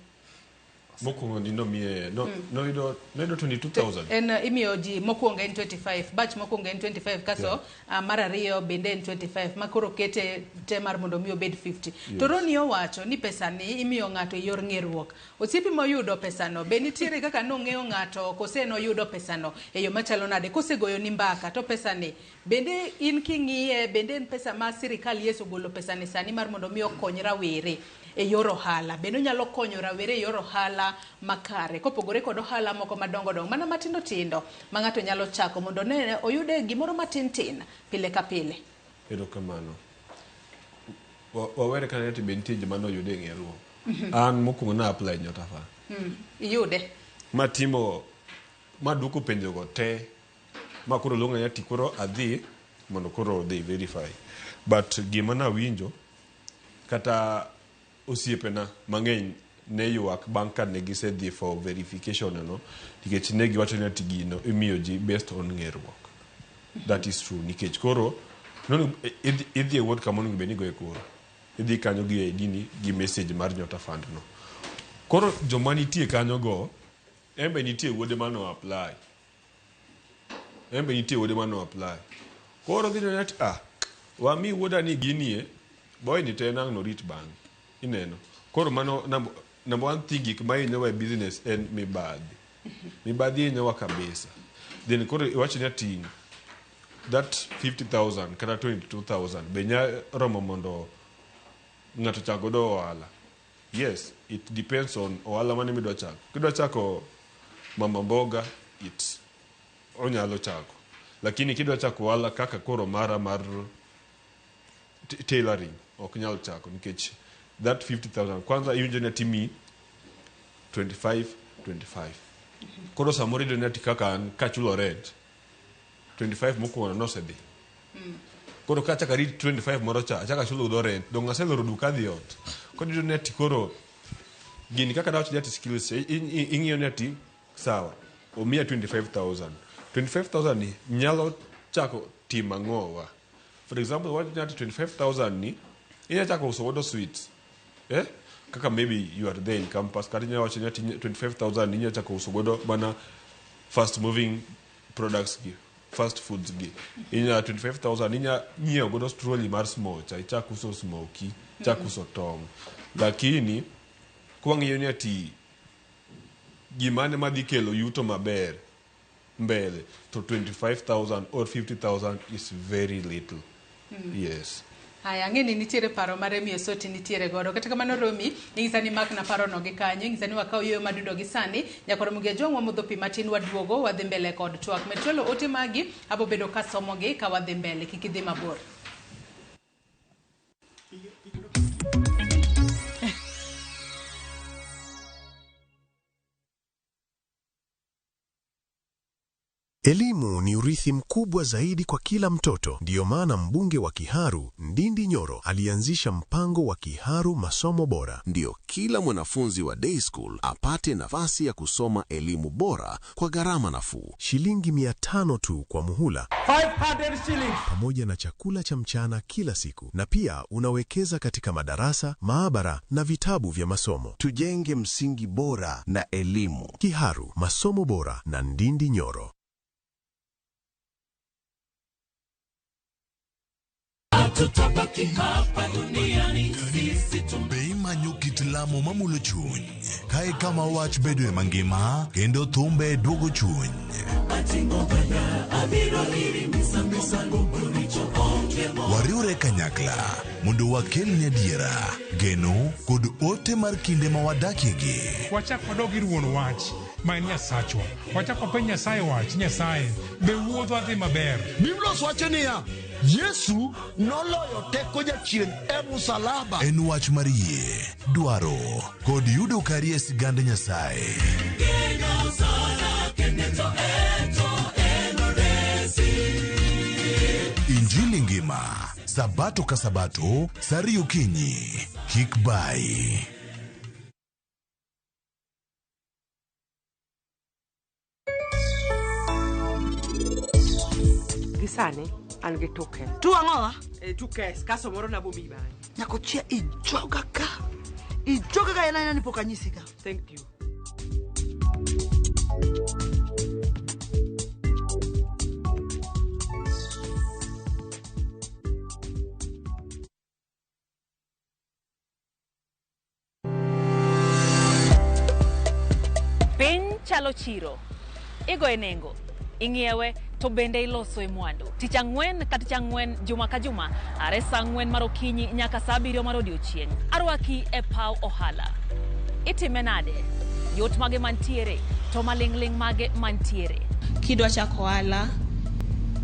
Mokwongo ni nomiye noyudo 22000 en imiyo ji mokwongo en 25 batch mokwongo en 25 kaso mar ariyo bende en 25 ma koro kete te mar mondo mi obed 50 to Roni owacho ni pesa ni imiyo ng'ato e yor ng'eruok osiepi moyudo pesano be nitiere kaka nong'eyo ng'ato kose noyudo pesano e yo machalo nade kosegoyo ni mbaka to pesa ni bende in king'iye bende en pesa ma sirikal yes ogolo pesa ni sani mar mondo mi okony rawere e yor ohala bende onyalo konyo rawere e yor ohala makare kopogore kod ohala moko madongo dongo mana matindo tindo ma ng'ato nyalo chako mondo ne oyude gimoro matin tin pile ka pile. Erokamano. Wawere kanyo to be nitie joma noyude e ng'eruok. An mokwongo na apply Nyota Fund. Iyude? Matimo maduoko penjogo te ma koro luonga ni ati koro adhi mondo koro odhi verify. But gima nawinjo kata osiepena mang'eny ne ywak bang' ka ne gisedhi for verification no nikech ne giwacho ni ati gino imiyo ji based on ng'eruok. That is true nikech koro idhi e ward kama onego bed ni igoye kura. Idhi kanyo gi ID ni gi message mar Nyota Fund no. Koro joma nitie kanyo go, en be nitie wuode mano apply. En be nitie wuode mano apply. Koro dhi neno ati ah, wami wuoda ni ginie, boy ni to en ang' norit bang'e. Ineno. Koro mano number, number one thing gik ma hinyowa e business en mibadhi. Mibadhi hinyowa kabisa. Then koro iwacho ni ati that 50,000 kata 22,000 be nya romo mondo ng'ato chak godo ohala. Yes, it depends on ohala mane midwa chako. Kidwa chako mama mboga, it onyalo chako. Lakini kidwa chako ohala kaka koro mara mar tailoring, ok nyal chako nikech that 50,000 kwanza iwinjo ni atimi 25 25. Koro samoro iyudo ni ati kaka an kachulo rent 25 mokwongo nosedhi. Koro kachako arit 25 moro cha, achako achulo godo rent, dong' aseloro duka adhi ot. Koro iyudo ni ati koro gini kaka nawacho ni ati skills ing'iyo ni ati sawa, omiya 25,000. 25,000 ni nyalo chako timo ang'owa. For example, wacho ni ati 25,000 ni inya chako uso godo sweets. Eh? Kaka maybe you are there in campus, kata inya wacho ni ati 25,000 ni inya chako uso godo mana fast moving products gi, fast foods gi. Inya 25,000 inya nyiewo godo trolley mar smocha, ichak uso smoky, ichak uso tong'. Lakini kwang'iyo ni ati gimane madhi kelo yuto maber mbele to 25,000 or 50,000 is very little. Yes. Haya, ang'e ni nitiere paro ma Remi Osoti nitiere godo. Kata kamano Romi, ing'isa ni makna parono gi kanyo, ing'isa ni wakaw yueyo madundo gi sani. Nyakoro Mugia Jwang' wamodho pi matin waduogo, wadhi mbele kod twak. Med chwalo ote magi, abo bedo kasomogi ka wadhi mbele, kik idhi mabor. Elimu ni urithi mkubwa zaidi kwa kila mtoto. Ndiyo maana mbunge wa Kiharu, Ndindi Nyoro, alianzisha mpango wa Kiharu Masomo Bora. Ndiyo kila mwanafunzi wa day school apate nafasi ya kusoma elimu bora kwa gharama nafuu. Shilingi 500 tu kwa muhula, 500 shillings. pamoja na chakula cha mchana kila siku. Na pia unawekeza katika madarasa, maabara na vitabu vya masomo. Tujenge msingi bora na elimu. Kiharu Masomo Bora na Ndindi Nyoro. Be imanyo kit lamo mamulo chuny kae kama wach bedoe mangima kendo thumbe duogo chuny. Wariwre kanyakla mondo wakelni adiera, geno kod ote mar kinde ma wadakiegi. Wachak wadog ir wuon wach ma en Nyasachwa. Wachak wapenj Nyasaye wach, Nyasaye, be wuodhwa dhi maber? Biblos wacho niya, Yesu noloyo teko jachien e musalaba. En wach mar yie, dwaro kod yudo kari e sigand Nyasaye. Injili ngima, Sabato ka Sabato, saa ariyo okinyi. Kik bai. Gi sani an gi tuke. Tu ang'owa? E, tukes kaso moro nabomiyi bang'e. Nyakochia ijoga ka. Ijoga ka en aena ni pok anyisi ga. Thank you. Piny chalo chiro. Igoye nengo, ing'iewe to bende iloso e mwandu. Tich ang'wen ka tich ang'wen, juma ka juma, are saa ang'wen mar okinyi nyaka saa abiriyo mar odiochieng'. Arwaki e paw ohala. Itime nade? Yot mage mantiere to maling'ling' mage mantiere? Kidwa chako ohala,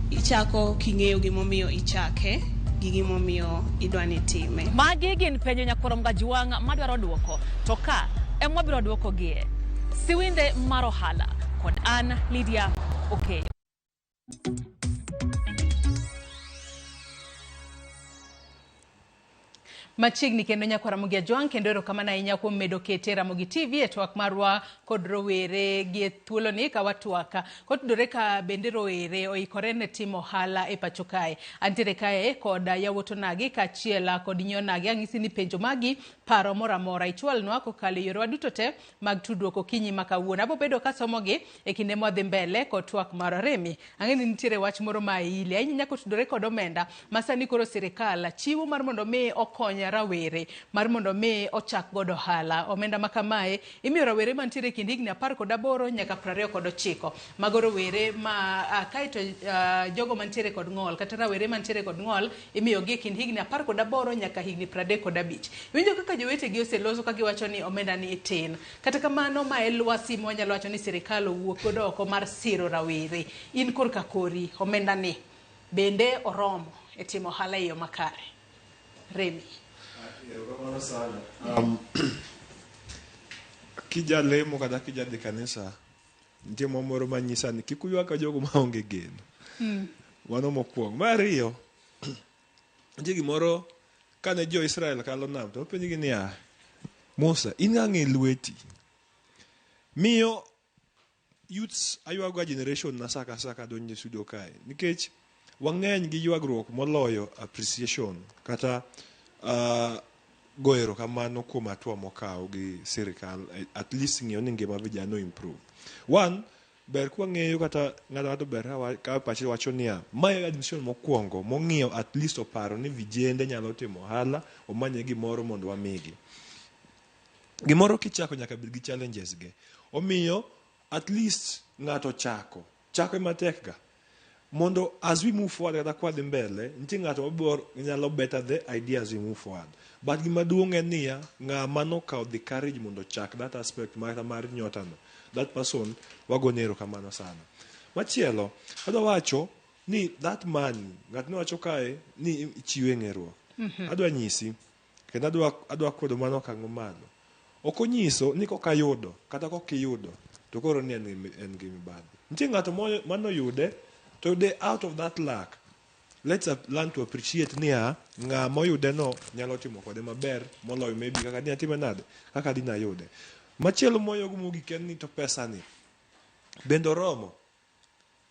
ichako king'eyo gimomiyo ichake gi gimomiyo idwa ni itime. Magi gin penjo nyakwar Mgajwang' madwaro duoko, to ka ema wabiro duokogie. Siwinde mar ohala kod an Lydia Okeyo. Machiegni kendo nyakwa Ramogi Ajwang', kendo erokamano ahinya kuom medo kete Ramogi TV e twak marwa kod rowere gi e thuoloni ka watwak kotudore ka bende rowere oikore ne timo ohala e pacho kae. Antiere kae kod yawuot onagi kaachiel kod nyi onagi. Ang'isi ni penjo magi, paro moro amora ichwalnwa kokalo e yorewa duto te mag tudruok okinyi ma kawuono. Abo bedo kasomogi e kinde mwadhi mbele kod twak mar Remi. Ang'e ni nitiere wach moro ma ili ahinya kotudore kod omenda ma sani koro sirikal chiwo mar mondo mi okony rawere mar mondo mi ochak godo ohala. Omenda ma kamae imiyo rawere mantiere e kind higni 18 nyaka 29. Mago rowere ma kaeto jogo mantiere kod ng'ol kata rawere mantiere kod ng'ol imiyogi e kind higni 18 nyaka higni 35. Iwinjo kaka jowetegi oseloso ka giwacho ni omenda ni tin. Kata kamano ma e lwasi ma wanyalo wacho ni sirikal owuok godo oko mar siro rawere. In korka kori omenda ni bende oromo e timo ohala e yo makare? Remi. Erokamano sana. Kijalemo kata kijadhi kanisa, nitie mwa moro manyisa ni kik uywag ka jogo maonge geno. Mano mokwongo. Mar ariyo, nitie gimoro kane jo-Israel kalo nam to openjgi niya, Musa, in ng'a e lweti? Miyo youths aywago generation na sa ka sa kadonjo e studio kae nikech wang'eny gi ywagruok moloyo appreciation kata go erokamano kuom hatua mokaw gi sirikal at least ng'iyo ni ngima vijana improve. One, ber kwang'eyo kata ng'ato ng'ato ber ka pache wacho niya mae administration mokwongo mong'iyo at least oparo ni vijende nyalo timo ohala omanye gimoro mondo wamigi. Gimoro kichako nyaka bed gi challenges ge. Omiyo at least ng'ato chako. Chako ema tek ga. Mondo as we move forward kata kwadhi mbele, nitie ng'ato mabiro nyalo better the idea as we move forward. But gima duong' en niya, ng'ama nokawo the courage mondo ochak that aspect mar nyota no, that person wagone erokamano sana. Machielo, adwa wacho ni that money, ng'at miwacho kae ni ichiwe ng'eruok. Adwa nyisi, kendo adwa kwedo mano okang' mamalo. Ok onyiso ni kokayudo kata kokiyudo to koro ni en gi mibadhi. Nitie ng'ato manoyude to yude out of that lack. Let's learn to appreciate niya ng'ama oyude no nyalo timo kode maber moloyo maybe kaka dine atime nade kaka dine ayude. Machielo moyogo mogik en ni to pesa ni bende oromo.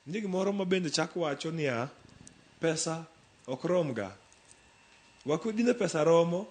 Nitie gimoro ma bende chak wacho niya pesa ok rom ga. Dine pesa romo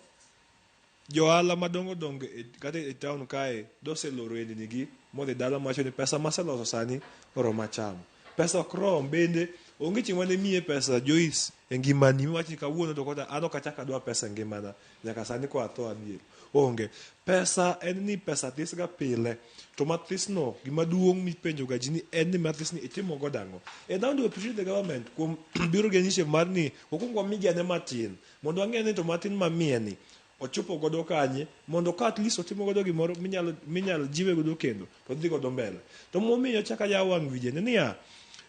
johala madongo dongo kata e town kae doseloro endni gi modhi dala mawacho ni pesa maseloso sani oroma chamo. Pesa ok rom bende onge chieng' mane miye pesa Joyce e ngimani miwach ni kawuono to kata an ok achak adwa pesa e ngimana nyaka sani ko atho adier. Onge. Pesa en ni pesa this ga pile to mathis no gima duong' mipenjo ga ji ni en ni mathis ni itimo godo ang'o. And I want to appreciate the government kuom biro gi initiative mar ni okwong wamigi ane matin mondo wang'e ni to matin mamiye ni ochopo godo kanye mondo ka at least otimo godo gimoro minyalo jiwe godo kendo to odhi godo mbele. To momiyo chak ayawo wang' vijende niya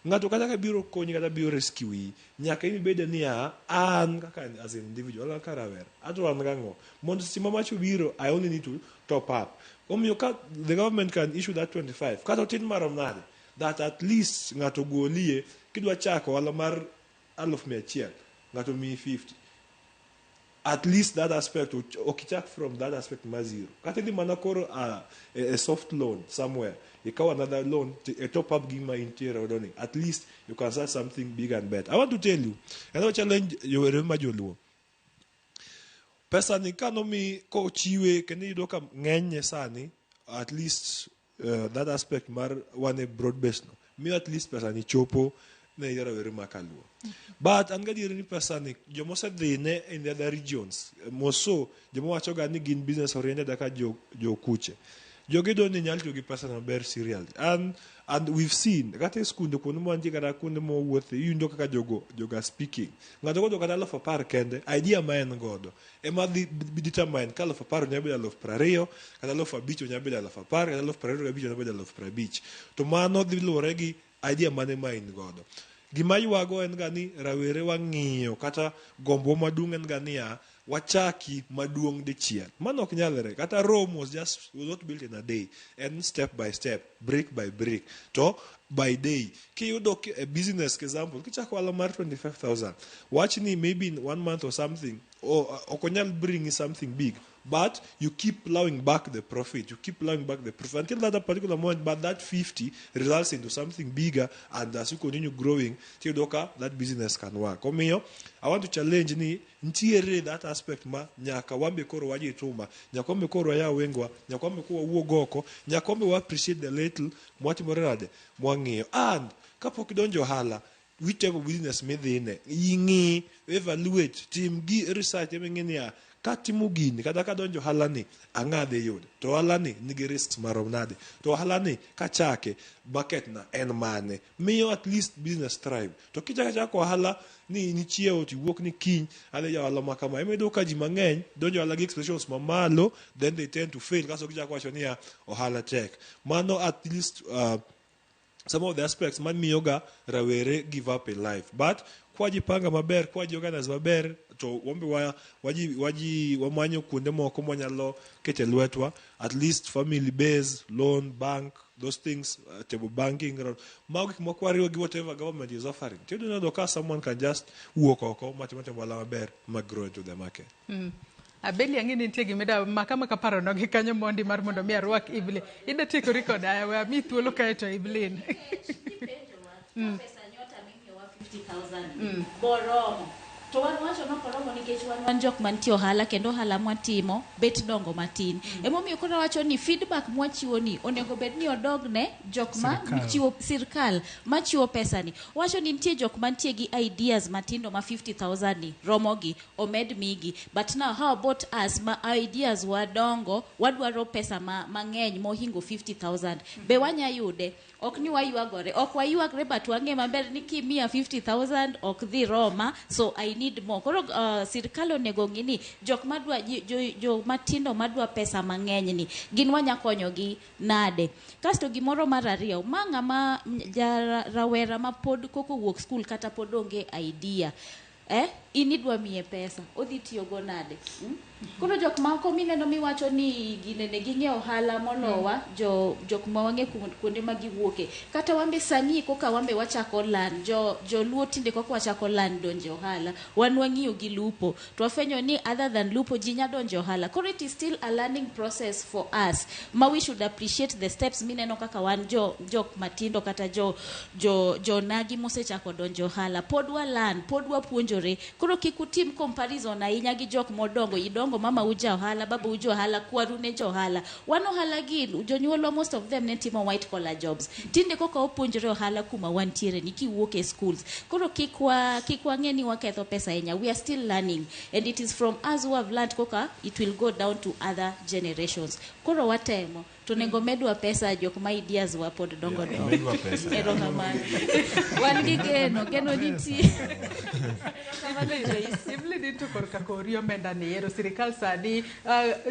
ng'ato kata ka biro konyi kata biro rescue yi nyaka in ibede niya an kaka as an individual an kaka rawera ato an gang'o mondo seche ma mach obiro I only need to top up. Omiyo ka the government can issue that 25 kata otin marom nade that at least ng'ato golie kidwa chako ohala mar 100,000 ng'ato miyi 50 at least that aspect ok ichak from that aspect mar zero kata idhi mana koro a soft loan somewhere ikaw another loan to top up gima intiere godo ni at least you can start something big and better. I want to tell you another challenge yore ma joluo pesa ni kanomi kochiwe kendo iyudo ka ng'enyne sani at least that aspect mar wan e broad base no miyo at least pesa ni chopo ne rawere ma kaluo. But an gadieri ni pesa ni jomosedhine in the other regions moso joma wacho ga ni gin business oriented kaka jo kuche jogi do ni nyal tiyo gi pesa maber serially and we've seen kata e skunde kuonde mwantie kata kuonde mowuothe iwinjo kaka joga speaking ng'ato godo kata 10,000 kende idea ma en godo ema dhi determine ka 10,000 nyalo bedo 20,000 kata 5,000 nyalo bedo 10,000 kata 25,000 nyalo bedo 50,000 to mano dhi luwore gi idea mane ma in godo. Gima ywago en ga ni rawere wang'iyo kata gombo maduong' en ga niya Wachaki maduong' dichiel. Mano ok nyalre. Kata Rome was not built in a day. En step by step, brick by brick. To by day, kiyudo a business example, kichako ohala mar 25,000, wach ni maybe in one month or something, or ok onyal bring you something big, but you keep plowing back the profit, you keep plowing back the profit until that particular moment, but that 50 results into something bigger, and as you continue growing, tiyudo ka that business can work. Omiyo, I want to challenge ni ntiere that aspect ma nyaka wambe koro wajituma, nyaka wambe koro wayaw wengwa, nyaka wambe koro wawuog oko, nyaka wambe wa appreciate the little mwatimore nade, mwang'iyo. And kapok idonjo ohala, which type of business midhine, ing'i, evaluate, tim gi research eming'i niya, katimo gini kata kadonjo ohala ni, ang'a dhi yudo, to ohala ni nigi risks marom nade, to ohala ni kachake market na en mane, miyo at least business thrive. To kichako achako ohala ni nichiewo tiwuok ni kiny adhi yawo ohala ma kama, ema iyudo ka ji mang'eny donjo ohala gi expectations mamalo, then they tend to fail, kasto gichako wacho niya ohala tek. Mano at least some of the aspects mamiyoga rawere give up in life. But kwajipanga maber, kwaji organize maber, to wambe waji wamanyo kuonde moko mwanyalo kete lwetwa, at least family base, loan, bank, those things, table banking, mago gik moko wariwo gi whatever government is offering. Tiyudo ni ka someone can just wuok oko matimo timo ohala maber ma grow into the market. Abeli, ang'e ni nitie gimida maka maka paro no gi kanyo mondi mar mondo mi arwak Evelyn. Ida tiekori koda, aya, we ami thuolo kae to Evelyn. Pesa nyota mimiyowa 50,000 boromo to wan wacho nokoromo nikech wan jok mantie ohala kendo ohala mwatimo bet dongo matin. Emomiyo koro wacho ni feedback mwachiwo ni onego bed ni odogne jok ma Sirkal. chiwo sirkal machiwo pesa ni. Wacho ni nitie jok mantie gi ideas matindo ma 50,000 ni romogi omed migi, but now how about us ma ideas wadongo wadwaro pesa mang'eny mohingo 50,000 be wanya yude? Ok ni waywagore, ok waywagre, but wang'e maber ni kimiya 50,000 ok dhi roma, so I need more. Koro sirkal onego ng'i ni jok madwa jo matindo madwa pesa mang'eny ni gin wanya konyogi nade. Kasto gimoro mar ariyo, ma ng'ama ja rawera ma pod koko wuok skul kata pod onge idea, in idwa miye pesa odhi tiyogo nade? Koro jok moko mineno miwacho ni ginene ging'e ohala molowa, jok ma wang'e kuonde ma giwuoke, kata wambe sani koka wambe wachako lan joluo tinde koka wachako lan donjo ohala, wan wang'iyo gi lupo to wafwenyo ni other than lupo ji nya donjo ohala. Koro it is still a learning process for us ma we should appreciate the steps mineno kaka wan jok matindo kata jo nagi mosechako donjo ohala, pod walan, pod wapuonjore. Koro kik utim comparison ahinya gi jok modongo. Idongo mama uja ohala, baba uja ohala, kwaru ne jo ohala, wan ohala gi jonyuolwa most of them ne timo white collar jobs. Tinde koka wapuonjore ohala kuma wantiere ni kiwuok e schools. Koro kik wang'e ni waketho pesa ahinya. We are still learning, and it is from us who have learned koka it will go down to other generations. Koro watemo to onego medwa pesa jok ma ideas wa pod dongo dongo. Medwa pesa. Erokamano, wan gi geno, geno nitie. Evelyn, in to korka kori omenda ni ero sirikal sani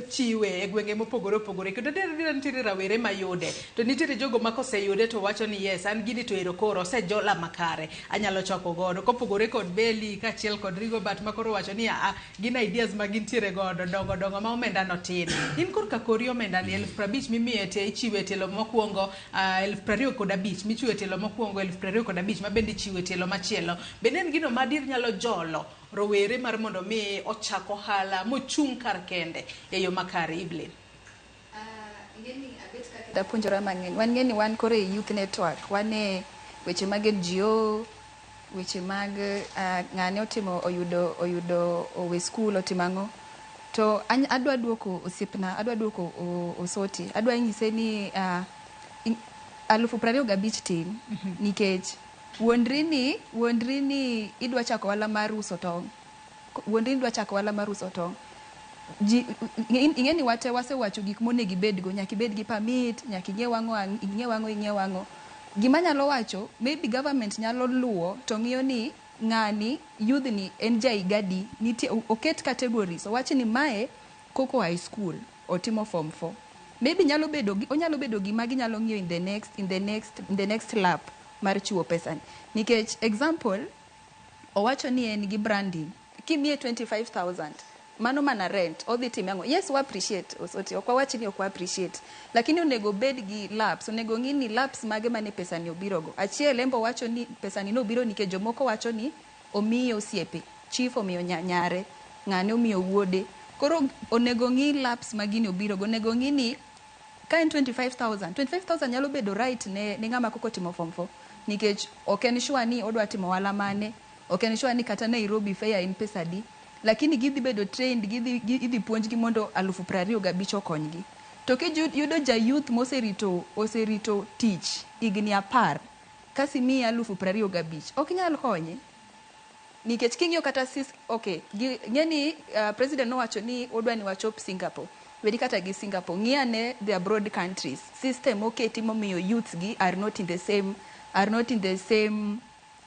chiwe e gwenge mopogore opogore, kendo adier nitiere rawere mayude to nitiere jogo ma koseyude to wacho ni yes, an gini to ero koro osejola makare anyalo chako godo, kopogore kod Beli kaachiel kod Rigobert ma koro wacho ni aa, gin ideas ma gintiere godo dongo dongo ma omenda no tin. In korka kori omenda ni 50,000 mimiyo te ichiwe e tielo mokwongo, 25,000 michiwo e tielo mokwongo, 25,000 ma bende ichiwo e tielo machielo, bende en gino ma dir nyalo jolo rowere mar mondo mi ochak ohala mochung' kar kende e yo makare, Evelyn? Dapuonjora mang'eny. Wan ng'eni wan koro e youth network, wan e weche mag NGO, weche mag ng'ane otimo oyudo owe skul otimo ang'o. To adwa duoko osiepna, adwa duoko Osoti, adwa nyise ni 25,000 tin nikech wuondri ni idwa chako ohala mar uso tong'. Wuondri ni idwa chako ohala mar uso tong'. Ji ing'e ni wate wasewacho gik monego ibedgo, nyaka ibed gi permit, nyaka ing'iew ang'o, ing'iew ang'o, ing'iew ang'o. Gima anyalo wacho, maybe government nyalo luwo to ng'iyo ni ng'ani, youth ni en ja higa adi, nitie oket categories, owach ni mae koko high school, otimo form 4. Maybe nyalo bedo, onyalo bedo gima ginyalo ng'iyo in the next lap mar chiwo pesa ni. Nikech example, owacho ni en gi branding. Kimiye 25,000 Mano mana rent, odhi time ang'o? Yes, wa appreciate, Osoti, ok wawach ni ok wa appreciate. Lakini onego obed gi lapse, onego ng'i ni lapse mage mane pesa ni obirogo. Achiel en bo wacho ni pesa ni nobiro nikech jomoko wacho ni omiye osiepe, chief omiyo nyare, ng'ane omiyo wuode. Koro onego ng'i lapse ma gini obirogo, onego ng'i ni ka en 25,000, 25,000 nyalo bedo right ne, ne ng'ama koko timo form 4 nikech ok en sure ni odwa timo ohala mane, ok en sure ni kata Nairobi fare en pesa adi, lakini gidhi bedo trained, gidhi, idhi puonjgi mondo 25,000 okonygi. To kiyudo ja youth moserito oserito tich higni 10, kasi miye 25,000, ok nyal konye. Nikech king'iyo kata sis, okay, ng'e ni president nowacho ni odwa ni wachop Singapore. Weri kata gi Singapore, ng'i ane the abroad countries. System oketi momiyo youths gi are not in the same, are not in the same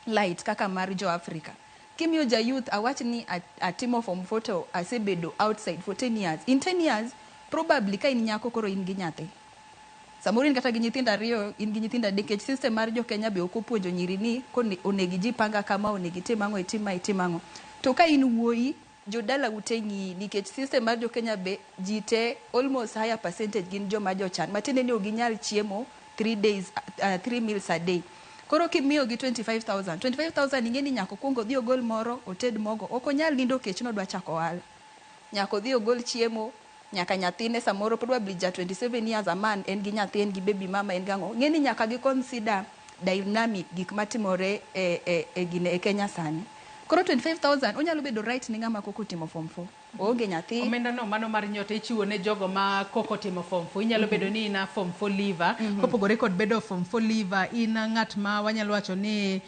light kaka mar jo Africa. Kimiyo ja youth awach ni atimo form 4 to asebedo outside for 10 years. In 10 years, probably ka in nyako koro in gi nyathi. Samoro in kata gi nyithindo ariyo, in gi nyithindo adek, nikech system mar jo Kenya be ok opuonjo nyiri ni onego ijipanga kama, onego itim ang'o, itim ma, itim ang'o. To ka in wuoyi, jodala ute ng'iyi, nikech system mar jo Kenya be ji te almost higher percentage gin joma jochan. Matiende ni ok ginyal chiemo 3 days, 3 meals a day. Koro kimiyo gi 25,000, 25,000 ing'e ni nyaka okuong odhi ogol moro, oted mogo. Ok onyal nindo kech nodwa chako ohala. Nyaka odhi ogol chiemo, nyaka nyathine samoro probably ja 27 years a man, en gi nyathi, en gi baby mama, en gang'o. Ng'e ni nyaka gi consider dynamic gik matimore e gine e Kenya sani. Koro 25,000 onyalo bedo right ne ng'ama koko timo form 4. Oonge nyathi. Omenda no mano mar nyota ichiwo ne jogo ma koko timo form 4. Inyalo bedo ni in a form 4 leaver. Kopogore kod bedo form 4 leaver, in ng'at ma wanyalo wacho ni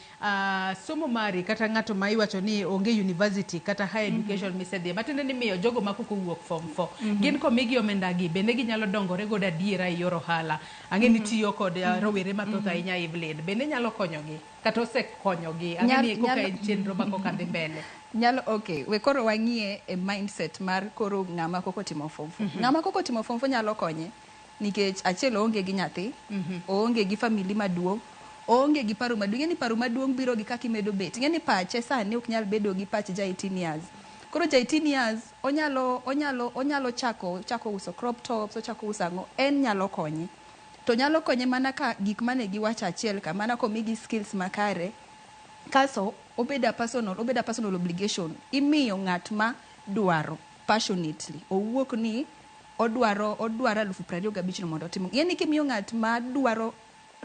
somo mari kata ng'ato ma iwacho ni onge university kata higher education misedhiye. Matiende ni miyo jogo ma koko wuok form 4. Gin komigi omenda gi, bende ginyalo dongore godo adiera e yor ohala. Ang'e ni tiyo kod rowere mathoth ahinya Evelyn. Bende nyalo konyogi kata osekonyogi. Ang'e ni koka en chenro ma koka dhi mbele. Nyalo, okay, we koro wang'iye e mindset mar koro ng'ama koko timo form 4. Ng'ama koko timo form 4 nyalo konye nikech achiel oonge gi nyathi, oonge gi family maduong', oonge gi paro maduong'. Ing'e ni paro maduong' biro gi kaka imedo bet. Ing'e ni pache sani ok nyal bedo gi pach ja 18 years. Koro ja 18 years onyalo chako uso crop tops, ochako uso ang'o, en nyalo konye. To nyalo konye mana ka gik mane giwacho achiel ka, mana komigi skills makare. Kaso obedo a personal obligation. Imiyo ng'at ma dwaro passionately. Owuok ni odwaro 25,000 no mondo otim. Yaani kimiyo ng'at ma dwaro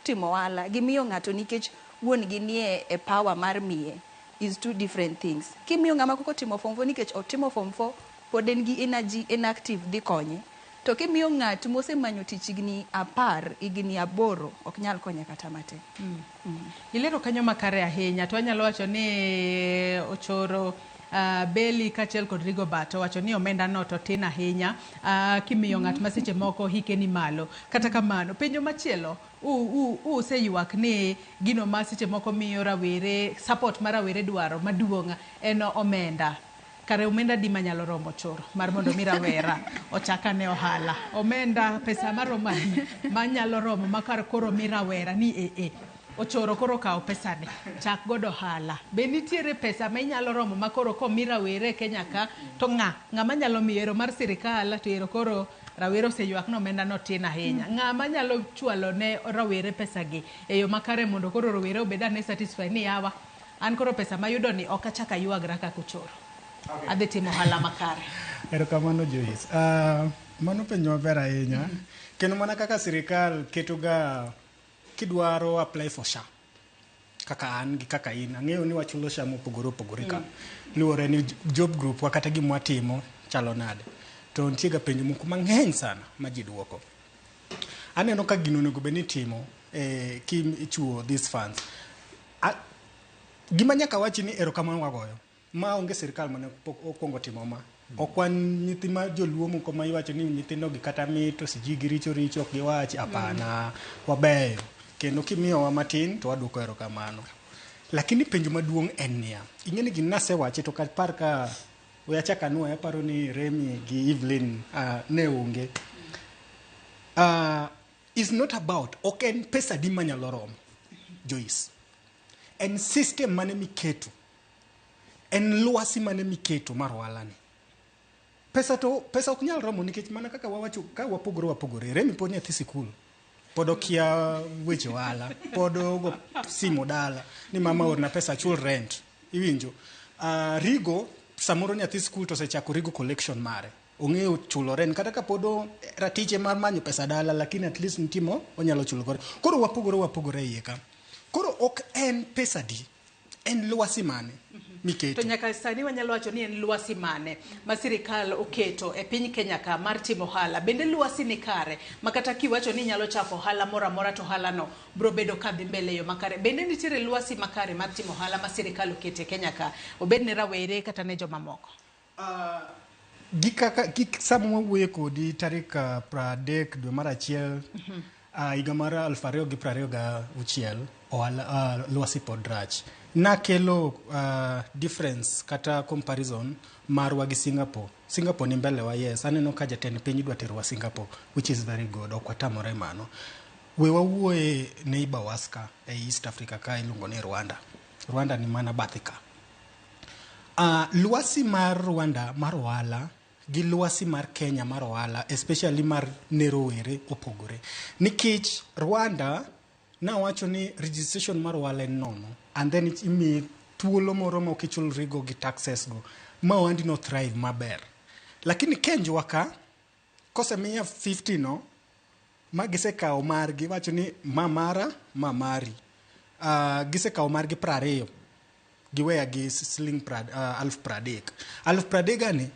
timo ohala, gimiyo ng'ato nikech wuon gi nie e power mar miye is two different things. Kimiyo ng'ama koko timo form 4 nikech otimo form 4, pod en gi energy, en active, dhi konye. To kimiyo ng'at mosemanyo tich higni 10, higni 8, ok nyal konye kata matin. Ilero kanyo makare ahinya, to anyalo wacho ni Ochoro, Beli kaachiel kod Rigobert owacho ni omenda no to tin ahinya, kimiyo ng'at ma seche moko hike ni malo. Kata kamano, penjo machielo, useywak ni gino ma seche moko miyo rawere, support ma rawere dwaro maduong' en omenda. Kare omenda di manyalo romo Choro mar mondo mi rawera ochak ane ohala. Omenda pesa maromo adi manyalo romo ma kar koro mi rawera ni Ochoro koro kaw pesani, chak godo ohala. Be nitiere pesa ma inyalo romo ma koro komi rawere e Kenya ka to ng'ama nyalo miyo ero mar sirikal to ero koro rawere oseywak ni omenda no tin ahinya. Ng'ama nyalo chwalo ne rawere pesa gi e yo makare mondo koro rowere obed ane satisfied ni yawa an koro pesa mayudo ni ok achak aywagra kaka Ochoro. Adhi timo ohala makare. Erokamano Joyce. Mano penjo maber ahinya. Kendo mana kaka sirikal ketoga kidwaro apply for SHA kaka an gi kaka in, ang'eyo ni wachulo SHA mopogore opogore ka. Luwore ni job group wa kata gima watimo chalo nade. To nitie ga penjo moko mang'eny sana ma ji duoko. Aneno ka gino onego bed ni itimo kichiwo these funds. Gima nyaka wachi ni erokamano wagoyo. Ma onge sirikal mane pok okwongo timo ma. Ok wan nyithi ma joluo moko ma iwacho ni nyithindo gi kata mit sijui giricho richo ok giwach, hapana, wabeyo. Kendo kimiyowa matin to waduoko erokamano. Lakini penjo maduong' en niya, ing'e ni gini nasewache to ok apar ka we achak anuoye, aparo ni Remy gi Evelyn ne onge. Is not about, ok en pesa adi manyalo romo, Joyce. En system mane miketo, en lwasi mane miketo mar ohala ni. Pesa to pesa ok nyal romo nikech mana kaka wawacho ka wapogore wapogore. Remi pod nyathi sikul. Pod okia weche ohala. Pod ogo simu dala ni mama orna pesa achul rent. Iwinjo? Rigo samoro nyathi sikul to osechako Rigo collection mare. Ong'eyo chulo rent kata ka pod ratiche mar manyo pesa dala lakini at least nitie mo onyalo chulo godo. Koro wapogore wapogore e iye ka. Koro ok en pesa di, en lwasi mane miketo. To nyaka sani wanyalo wacho ni en lwasi mane ma sirikal oketo e piny Kenya ka mar timo ohala. Bende lwasi ni kare ma kata kiwacho ni inyalo chako ohala moro amora to ohala no bro bedo ka dhi mbele e yo makare. Bende nitiere lwasi makare mar timo ohala ma sirikal oketo e Kenya ka, obed ne rawere kata ne jomamoko? Gi kaka gi sama wawuoye kodi tarik 30 dwe mar achiel higa mar 2026 ohala lwasi pod rach. Nakelo difference kata comparison marwa gi Singapore. Singapore ni mbele wa yes. Aneno ka jatend piny dwa terowa Singapore which is very good. Ok watamore mano. We wawuoye neighbor was ka e East Africa ka iluongo ni Rwanda. Rwanda ni mana bathe ka. Lwasi mar Rwanda mar ohala gi lwasi mar Kenya mar ohala especially mar ne rowere opogore. Nikech Rwanda nawacho ni registration mar ohala en nono and then imiyi thuolo moro ma ok ichul rigo gi taxes go ma ohandi no thrive maber. Lakini Kenjwa ka kosemiya 50 no ma gisekawo margi wacho ni ma mara ma mari. Gisekawo margi 20 giweya gi siling 30,000. 30,000 ni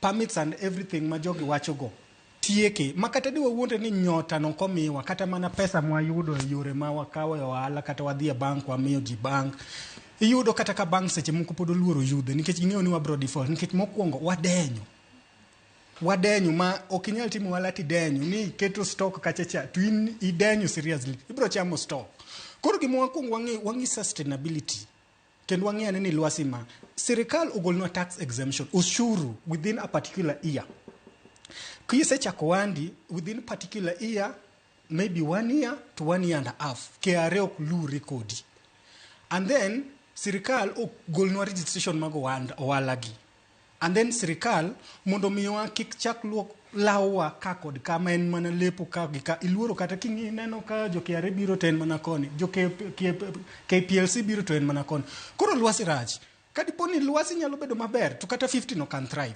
permits and everything ma jogi wacho go tieke ma kata di wawuondre ni nyota no komiwa kata mana pesa mwayudo e yore ma wakawo e ohala kata wadhi e bank wamiyo ji bank iyudo kata ka bank seche moko pod oluoro yudhe nikech ging'eyo ni wabro default nikech mokwongo wadenyo wadenyo ma ok inyal timo ohala tidenyo ni iketo stock kacha cha to in idenyo seriously ibro chamo stock. Koro gima wakwongo wang'i wang'i sustainability kendo wang'i ane ni lwasi ma sirikal ogolnwa tax exemption ushuru within a particular year. Kisechako ohandi within particular year maybe 1 year to 1 year and a half KRA ok lure kodi. And then sirikal ogolnwa registration mag ohala gi. And then sirikal mondo miwa kik chak luok lawwa ka kod ka ma en mana lepo ka gi ka iluoro kata king'i neno ka jo KRA biro to en mana koni jo KPLC biro to en mana koni. Koro lwasi rach. Ka dipo ni lwasi nyalo bedo maber to kata 50 no can thrive.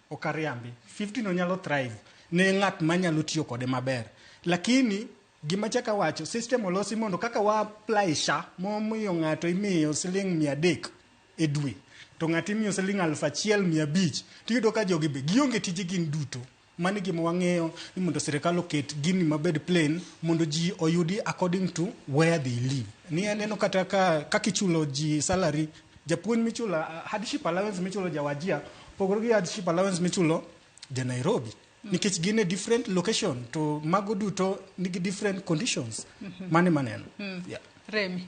Ok ariambi. 50 no nyalo thrive ne ng'at manyalo tiyo kode maber. Lakini gima chaka wacho system olosi mondo kaka wa apply SHA momiyo ng'ato imiyo siling 300 e dwe to ng'ato imiyo siling 1,500 tiyudo ka jogi be gionge tije gin duto. Mano e gima wang'eyo ni mondo sirikal oket gini mabed plain mondo ji oyudi according to where they live. Ni aneno kata ka kaka ichulo ji salary japuonj michulo hardship allowance michulo jawajia pogore gi hardship allowance michulo ja Nairobi. Nikech gin e different location to mago duto nigi different conditions. Mano ema aneno. Yeah. Remi.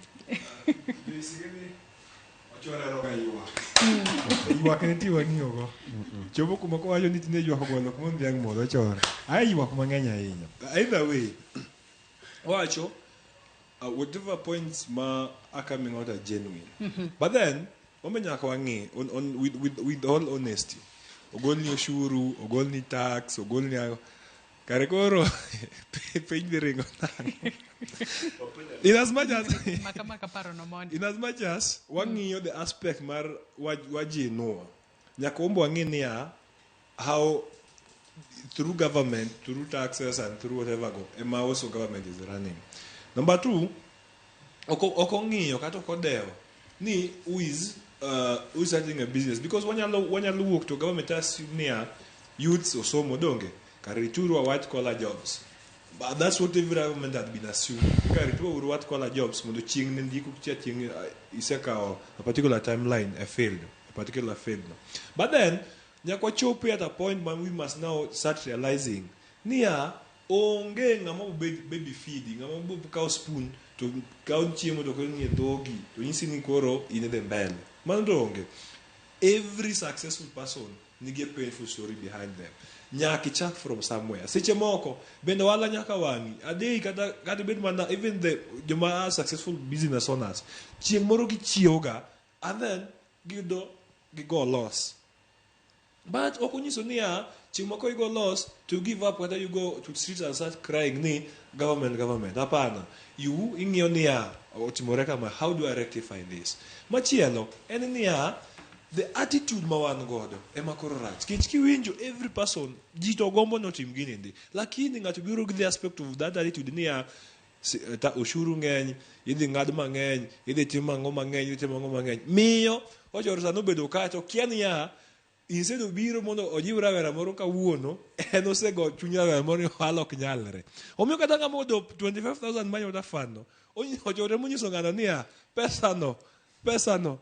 Ywak nitie wang'iyogo. Chopo kuma kowacho ni tinde ywak ogolo kuma dhiang' modho chon. Ae ywak mang'eny ahinya. Either way, wacho whatever points ma are coming out are genuine. But then, wambe nyaka wang'i on with all honesty. Ogolni ushuru, ogolni tax, ogolni kare koro piny dhi ringo nang'o. In as much as in as much as wang'iyo the aspect mar wajiinua, nyaka wambe wang'i niya how through government, through taxes and through whatever go, ema also government is running. Number two, ok ong'iyo kata ok odewo ni who is starting a business because wanyalo wuok to government assume niya youths osomo donge kare rituru wa white collar jobs. But that's what every government had been assuming. Kare rituru white collar jobs mondo chieng' ne ndiko cha chieng' isekawo a particular timeline a field, a particular field. No. But then nyaka wachopi at a point when we must now start realizing niya onge ng'ama obed baby feed, ng'ama bo kawo spoon to kawo chiemo to keloni e dhogi to nyisi ni koro in idhi mbele. Mano to onge. Every successful person nigi a painful story behind them. Nyaka ichak from somewhere. Seche moko bende ohala nyaka wang'i. Adei kata bed mana even the joma are successful business owners chieng' moro gichiewoga and then giyudo gigo loss. But ok onyiso niya, chieng' moko igo loss to give up kata you go to streets and start crying ni government government. Hapana. You ing'iyo niya, otimore kama, how do I rectify this? Machielo en niya, the attitude ma wan godo ema koro rach. Nikech kiwinjo every person, ji to gombo ni otim gini ndi. Lakini ng'ato biro gi the aspect of that attitude niya, ta ushuru ng'eny, idhi ng'ad mang'eny, idhi tim ang'o mang'eny, idhi tim ang'o mang'eny. Miyo ochoro sani obedo kacha, okia niya, instead of biro mondo ojiw rawera moro kawuono, en osego chuny rawera moro ni ohala ok nyalre. Omiyo kata ng'ama oyudo 25,000 mayudo fund no, ochore monyiso ng'ano niya, pesano, pesano,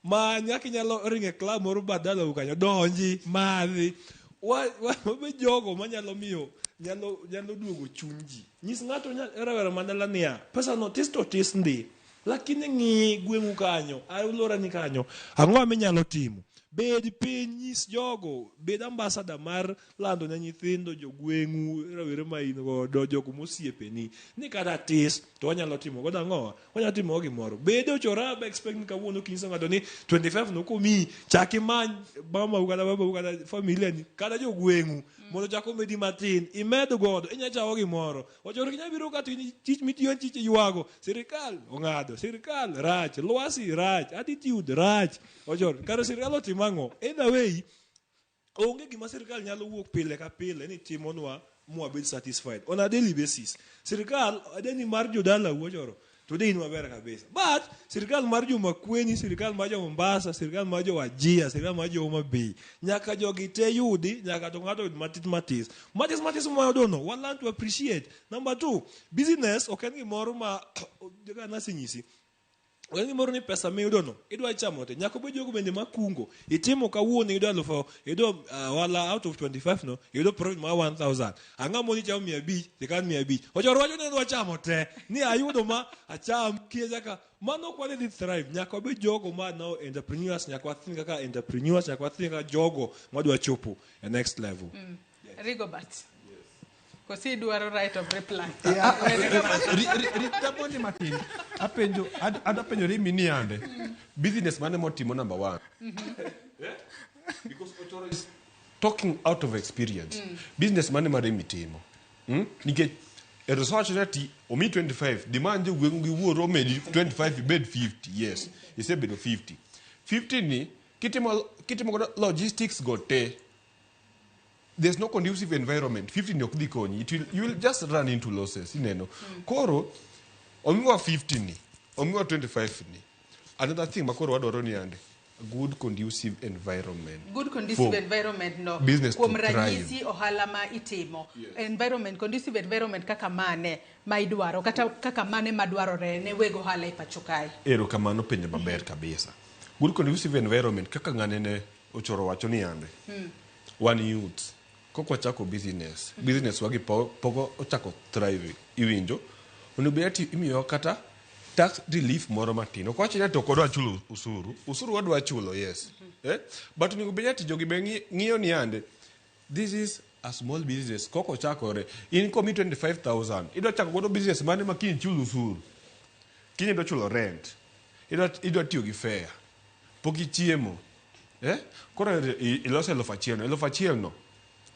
ma nyaka inyalo ringo e club moro bath dalau kanyo, donji, madhi. Wabe jogo manyalo miyo, nyalo, nyalo duogo chuny ji. Nyis ng'ato rawera man dala niya, pesano tis to tis ndi, lakini ng'i gweng'u kanyo, alworani kanyo, ang'o minyalo timo? Bed piny, nyis jogo, bed ambassador mar lando ne nyithindo, jogweng'u, rawere ma in godo, jogo mosiepeni, ni kata tis to wanyalo timo godo ang'o? Wanyalo timo gimoro. Bed ochora ba expect ni kawuono kinyiso ng'ato ni 25 no komiyi, chak imany mamau kata babau kata familia ni, kata jogweng'u, mondo chak omedi matin, imed godo, inya chako gimoro. Ochoro kinya biro ka to in tich mitiyo en tich ywago, sirikal ong'ado, sirikal rach, lwasi rach, attitude rach. Ochoro, kare sirikal otimo ang'o? Either way, onge gima sirikal nyalo wuok pile ka pile ni timonwa mwabed satisfied on a daily basis. Sirikal deni mar jodalau ochoro, today in maber kabisa. But sirikal mar jo Makueni, sirikal mar jo Mombasa, sirikal mar jo Wajir, sirikal mar jo Homa Bay, nyaka jogi te yudi, nyaka to ng'ato yud matis matis. Matis matis mwayudono, wa learn to appreciate. Number 2, business ok en gimoro ma kaka nasenyisi. Ok en gimoro ni pesa miyudono idwa chamo te. Nyaka obed jogo bende makungo. Itimo kawuono iyudo alufu, iyudo wala out of 25 no, iyudo profit mar 1000. Ang'o moni chamo 500, tikan 500. Ochoro wacho ni adwa chamo te. Ni ayudo ma acham kia chaka. Mano ok wadhi thrive. Nyaka wabed jogo ma now entrepreneurs, nyaka wathink kaka entrepreneurs, nyaka wathink kaka jogo madwa chopo e next level. Rigobert. Kosi idwaro right of reply. Ritaboni matin. Apenjo, adwa penjo Rimi ni ande. Business mane motimo number 1. Because Ochoro is talking out of experience. Business mane ma Rimi timo. Nikech e research ne ti omi 25, demand jogweng' gi wuoro omedi 25 ibed 50. Yes, isebedo 50. 50 ni kitimo godo logistics go te. There's no conducive environment. 50 ni ok dhi konyi. You will just run into losses, ineno. Koro, omiwa 50 ni, omiwa 25 ni. Another thing makoro wadwaro ni ande, a good conducive environment. Good conducive For environment no. business Kuom to thrive. ranyisi ohala ma itimo. Environment, conducive environment kaka mane ma idwaro, kata kaka mane madwarore ne weg ohala e pacho kae. Erokamano penjo maber kabisa. Good conducive environment kaka ng'ane ne Ochoro wacho ni ande. Wan youths, kok wachako business, business wagi pok ochako thrive, iwinjo? Onego bed ati imiyowa kata tax relief moro matin. Ok wach ni ati ok wadwa chulo usuru. Usuru wadwa chulo, yes. But onego bed ati jogi be ng'iyo ni ande, this is a small business, kok ochakore. In komi 25,000, idwa chako godo business mane ma kiny chul usuru? Kiny idwa chulo rent. Idwa tiyo gi fare. Pok ichiemo. Koro iloso eluf achiel no. Eluf achiel no,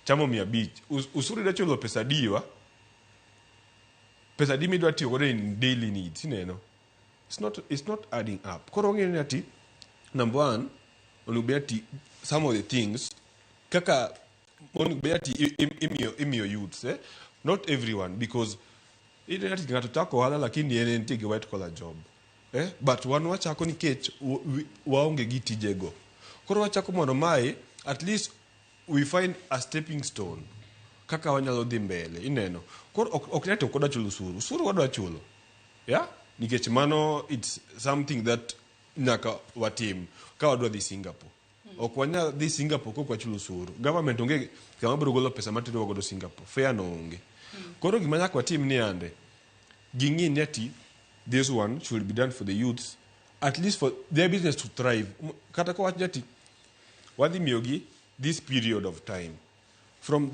chamo 500. Usuru idwa chulo pesa adiwa? Pesa adi midwa tiyo godo in daily needs, ineno? It's not adding up. Koro ong'eyo ni ati, number 1, onego bed ati some of the things, kaka onego bed ati imiyo youths, Not everyone, because ineno ati ng'ato chako ohala lakini en entie gi white collar job. But wan wachako nikech waonge gi tijego. Koro wachako mondo mae, at least we find a stepping stone kaka wanyalo dhi mbele, ineno. Koro ok ni ati ok wadwa chulo usuru. Usuru wadwa chulo. Yeah? Nikech mano it's something that nyaka watim ka wadwa dhi Singapore. Ok wanyal dhi Singapore kok wachulo usuru. Government onge kama biro golo pesa materowa godo Singapore. Fare no onge. Koro gima nyaka watim ni ande, ging'i ni ati this one should be done for the youths, at least for their business to thrive. Kata ka wach ni ati wadhi miyogi this period of time. From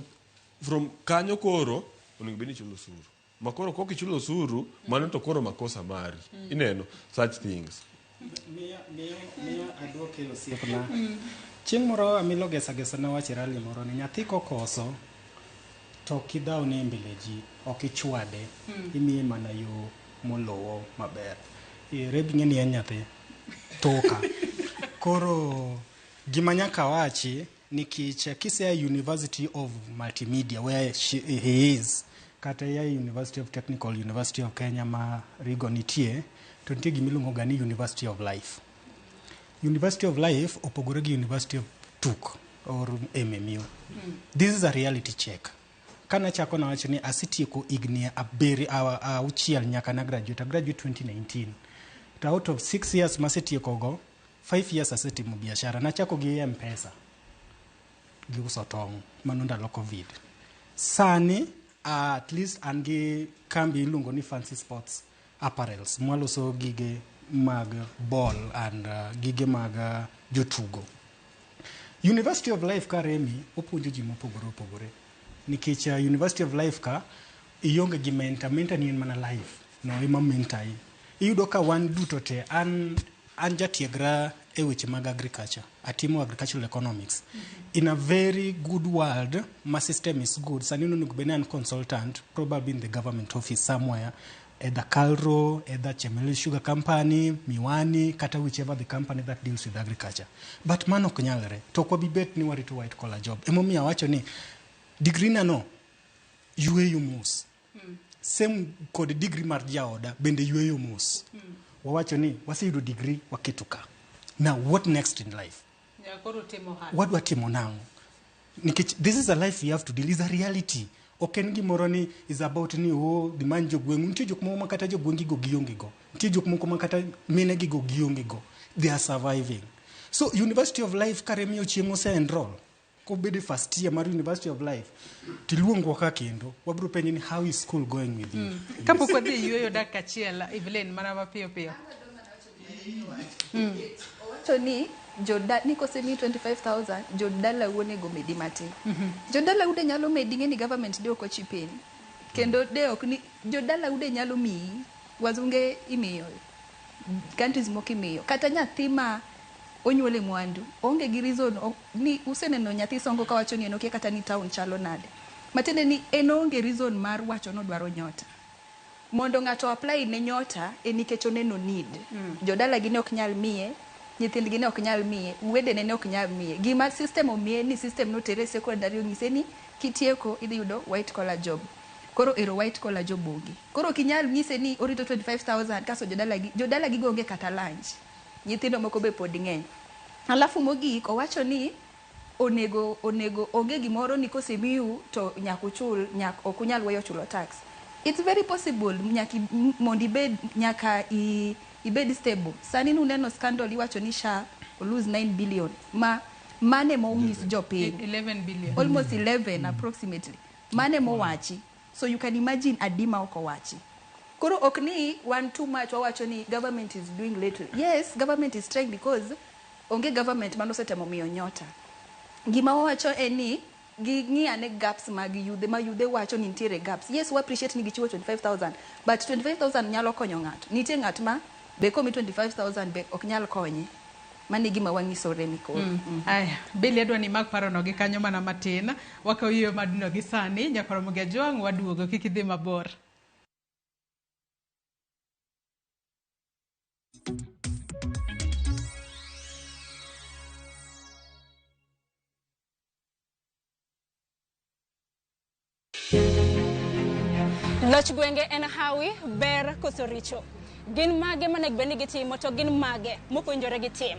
kanyo koro onego bed ni ichulo osuru. Ma koro kok ichulo osuru, mano to koro makosa mari. Ineno such things. Miya aduoke osiepna. Chieng' moro Amilo Gesa Gesa nowacho e rally moro ni nyathi kokoso to ok idhawne e mbele ji, ok ichwade, imiye mana yo moluwo maber. Rebi ng'e ni en nyathi toka. Koro gima nyaka wachi nikech kisea University of Multimedia where he is kata ia University of Technical University of Kenya ma Rigo nitie to nitie gimiluongo ga ni University of Life. University of Life opogore gi University of TUK or MMU. This is a reality check. Kana chako nawacho ni asetieko higni auchiel nyaka na graduate. A graduate 2019. To out of 6 years masetieko go, 5 years asetimo biashara. Nachako gi M-Pesa gi uso tong' mano ndalo Covid. Sani at least an gi kambi iluongo ni Fancy Sports Apparels mwaloso gige mag ball and gige mag jotugo. University of Life ka Remi opuonjo ji mopogore opogore nikech University of Life ka ionge gi mentor, mentor ni en mana life no ema mentor i. Iyudo ka wan duto te an jatiegra e weche mag agriculture, atimo agricultural economics. In a very good world, my system is good. Sani onego bed ni an consultant, probably in the government office somewhere, either Kalro, either Chemelil Sugar Company, Miwani, kata whichever the company that deals with agriculture. But mano ok nyalre. To ok wabi bet ni warito white collar job. Emomiyo awacho ni degree na no yweyo mos. Same kod degree mar jaoda bende yweyo mos. Wawacho ni waseyudo degree waketo ka. Now what next in life? Wadwa timo nang'o? Nikech this is a life we have to deal, is a reality. Ok en gimoro ni is about ni oh dhi many jogweng'u. Nitie jok moko ma kata jogweng'gi go gionge go. Nitie jok moko ma kata minegi go gionge go. They are surviving. So University of Life kare miyo chieng' ose enroll kobedo e first year mar University of Life tiluongwa ka kendo wabiro penje ni how is school going with you. Kapok wadhi e yueyo dakika achiel, Evelyn, mana mapiyo piyo. Owacho ni ni kosemiyi 25,000 jodalau onego medi matin. Jodalau de nyalo medi ng'e ni government de ok ochip in. Kendo de ok ni jodalau de nyalo miyi wazunge imiyo countries moko imiyo kata nyathi ma onyuol e mwandu onge gi reason ni useneno nyathi songo kawacho ni en okia kata ni town chalo nade. Matiende ni en onge reason mar wacho ni odwaro nyota. Mondo ng'ato apply ne nyota en nikech oneno need. Jodalagi ne ok nyal miye, nyithindgi ne ok nyal miye, wedene ne ok nyal miye. Gima system omiye ni system notere e secondary onyise ni kitieko idhi yudo white collar job. Koro ero white collar job onge. Koro ok inyal nyise ni orito 25,000 kaso jodalagi go onge kata lunch. Nyithindo moko be pod ng'eny. Alafu mogik owacho ni onego onge gimoro ni kosemiu to nyaka uchul, ok unyal weyo chulo tax. It's very possible mondo ibed nyaka ibed stable. Sani nuneno scandal iwacho ni SHA lose 9 billion. Ma mane mong'is jopiny. 11 billion. Almost 11 approximately. Mane mowachi. So you can imagine adima ok owachi. Koro ok ni one too much wawacho ni government is doing little. Yes, government is trying because onge government manosetemo miyo nyota. Gima wawacho en ni ging'i ane gaps mag yudhe ma yudhe wacho ni nitiere gaps. Yes, we appreciate ni gichiwo 25,000 but 25,000 nyalo konyo ng'ato. Nitie ng'at ma be komi 25,000 be ok nyal konye. Mano e gima wang'iso Remi koro. Aya, Billy adwa ni mak parono gi kanyo mana matin. Wakaw yweyo madino gi sani, nyaka romo gi Ajwang' waduogo kik idhi mabor. Loch gwenge en hawi, ber koso richo. Gin mage monego bed ni gitimo to gin mage mok owinjore gitim.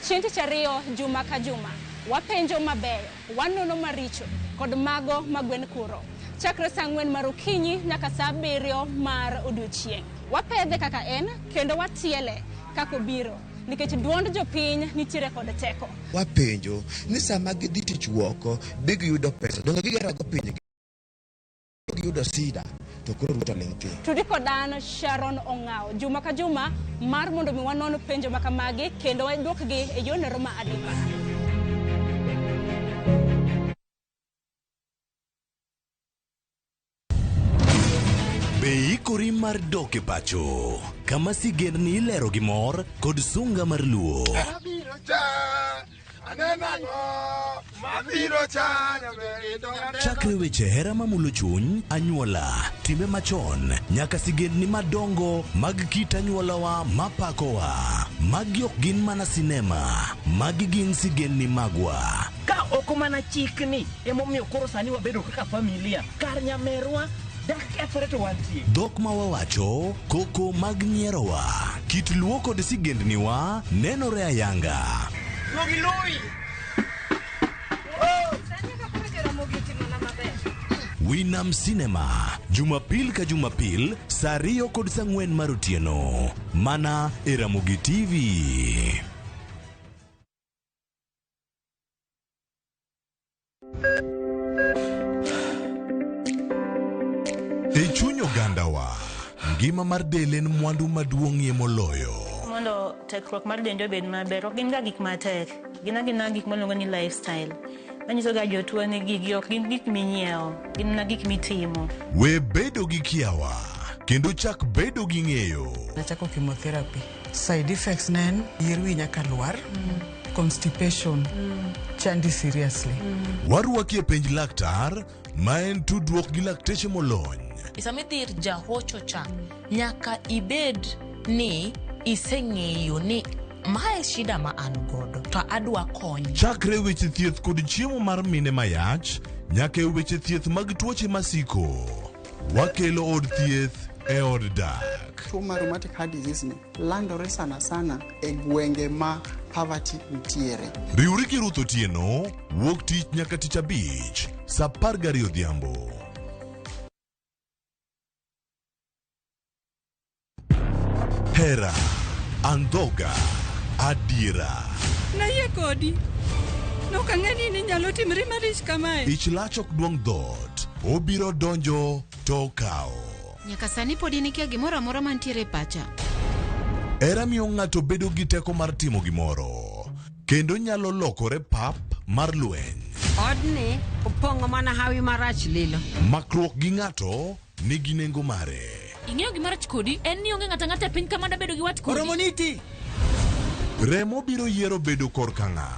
Chieng' tich ariyo juma ka juma, wapenjo mabeyo, wanono maricho kod mago ma gwen kuro. Chakre saa 4 mar okinyi nyaka saa 7 mar odiochieng'. Wapedhe kaka en kendo watiele kaka obiro nikech duond jopiny nitiere kod teko. Wapenjo ni sama gidhi tich oko be giyudo pesa donge gigero go pinygi giyudo sida to koro Ruto ling' thi. Tudi kod an Sharon Ong'awo juma ka juma mar mondo mi wanon penjo makamagi kendo waduokgi e yorno ma adimba. Be ikori mar dok e pacho kama sigendni ilero gi mor kod sunga mar luo. Abiro cha, Chakre weche hera mamulo chuny, anyuola, timbe machon, nyaka sigendni madongo mag kit anyuolawa mapakowa. Magi ok gin mana sinema, magi gin sigendni magwa. Ka ok mana chikni emomiyo koro sani wabedo kaka familia kar nyamerwa dak kethre to wantie. Dhok ma wawacho, koko mag nyierowa, kit luo kod sigendniwa nenore ayanga. Duogi loyi. Winam Cinema, Jumapil ka Jumapil, saa 2 kod saa 4 mar otieno. Mana e Ramogi TV. E chuny ogandawa, ngima mar del en mwandu maduong'ie moloyo. Mondo tekruok mar dendi obed maber, ok gin ga gik matek. Gin agina gik miluongo ni lifestyle. Manyiso ga jotuo ni gigi ok gin gik minyiewo, gin mana gik mitimo. We bedo gi kiawa, kendo chak bedo gi ng'eyo. Nachako chemotherapy. Side effects ne en yier wi nyaka lwar, constipation, chandi seriously. Warwaki e penj laktar, ma en tudruok gi lakteche molony. Sama idhi ir jahocho cha, nyaka ibed ni iseng'eyo ni mae shida ma an godo to adwa kony. Chakre weche thieth kod chiemo mar mine mayach, nyaka e weche thieth mag tuoche masiko. Wakelo od thieth e od dak. Tuo mar rheumatic heart disease ni landore sana sana e gwenge ma poverty nitiere. Riwri gi Ruth Otieno, wuok tich nyaka tich abich, saa 12 odhiambo. Hera, andhoga, adiera. Nayie kodi. Nok ang'e ni ninyalo timri marich kamae. Ich lach ok duong' dhoot, obiro donjo to okawo. Nyaka sani pod in ikia gimoro amora mantiere e pacha. Hera miyo ng'ato bedo gi teko mar timo gimoro, kendo nyalo lokore pap mar lweny. Odni opong'o mana hawi marach lilo. Makruok gi ng'ato nigi nengo mare. Ing'eyo gima rach kodi en ni onge ng'ato ang'ata e piny ka mada bedo gi wat kodi. Oromoniti! Remo biro yiero bedo korka ng'a.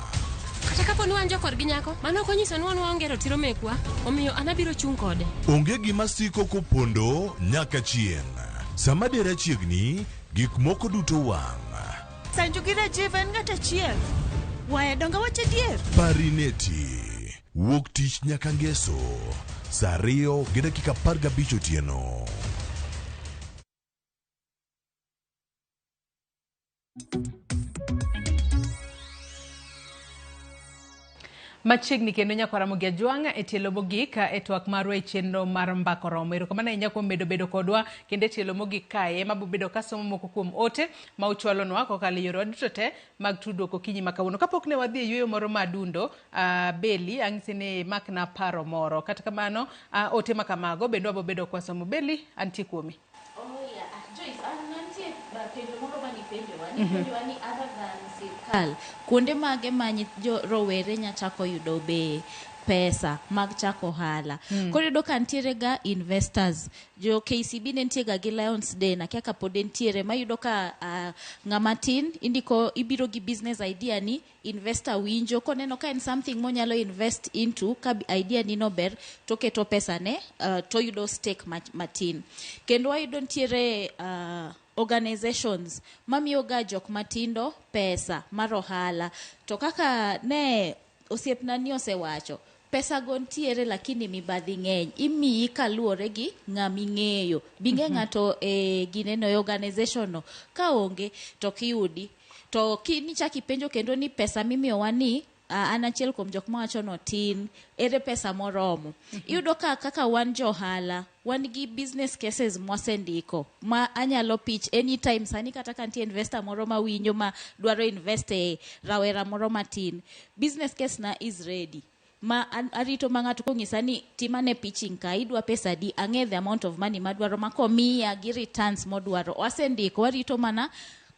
Kata kapo ni wan jokorgi nyako, mano ok onyiso ni wan waonge ratiro mekwa, omiyo an abiro chung' kode. Onge gima siko kopondo nyaka chieng'. Sama dera chiegni, gik moko duto wang'. Sanju gi Rajiv en ng'at achiel. Waya donge wach adier? Parineti. Wuok tich nyaka ngeso. Saa 2:15 otieno. Machiegni kendo nyakwar Ramogi Ajwang' e tielo mogik e twak marwa e chenro mar Mbaka Oromo. Erokamano ahinya kuom medo bedo kodwa kendo e tielo mogik kae ema bobedo kasomo moko kuom ote ma uchwalonwa kokalo e yorewa duto te mag tudruok okinyi ma kawuono. Kapok ne wadhi e yueyo moro ma adundo, Beli ang'isi ni makna paro moro. Kata kamano, ote ma kamago bende wabobedo kwasomo. Beli, antie kuomi. Sirkal kuonde mage ma rowere nya chako yudo be pesa mag chako ohala. Koro iyudo ka nitiere ga investors. Jo KCB ne nitie ga gi Lions Den, akia ka pod entiere, ma iyudo ka ng'ama tin indiko ibiro gi business idea ni investor winjo koneno ka en something monyalo invest into ka idea ni no ber to keto pesa ne to yudo stake matin. Kendo wayudo nitiere organizations mamiyo ga jok matindo pesa mar ohala. To kaka ne osiepna ni osewacho, pesa go ntiere lakini mibadhi ng'eny. Imiyi kaluwore gi ng'ama ing'eyo. Bing'e ng'ato e gineno e organization no. Ka onge to kiyudi. To kinichak ipenjo kendo ni pesa mimiyowa ni an achiel kuom jok mawacho no tin, ere pesa moromo. Iyudo ka kaka wan jo ohala, wan gi business cases mwasendiko ma anyalo pitch anytime sani kata ka nitie investor moro mawinjo ma dwaro invest e rawera moro matin. Business case na is ready. Ma arito ma ng'ato kong'isa ni timane pitching ka idwa pesa di, ang'e the amount of money madwaro ma komiya gi returns modwaro. Wasendiko, warito mana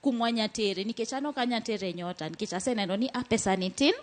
kumwa nyatere nikech an ok anya tere nyota nikech aseneno ni a pesa ni tin.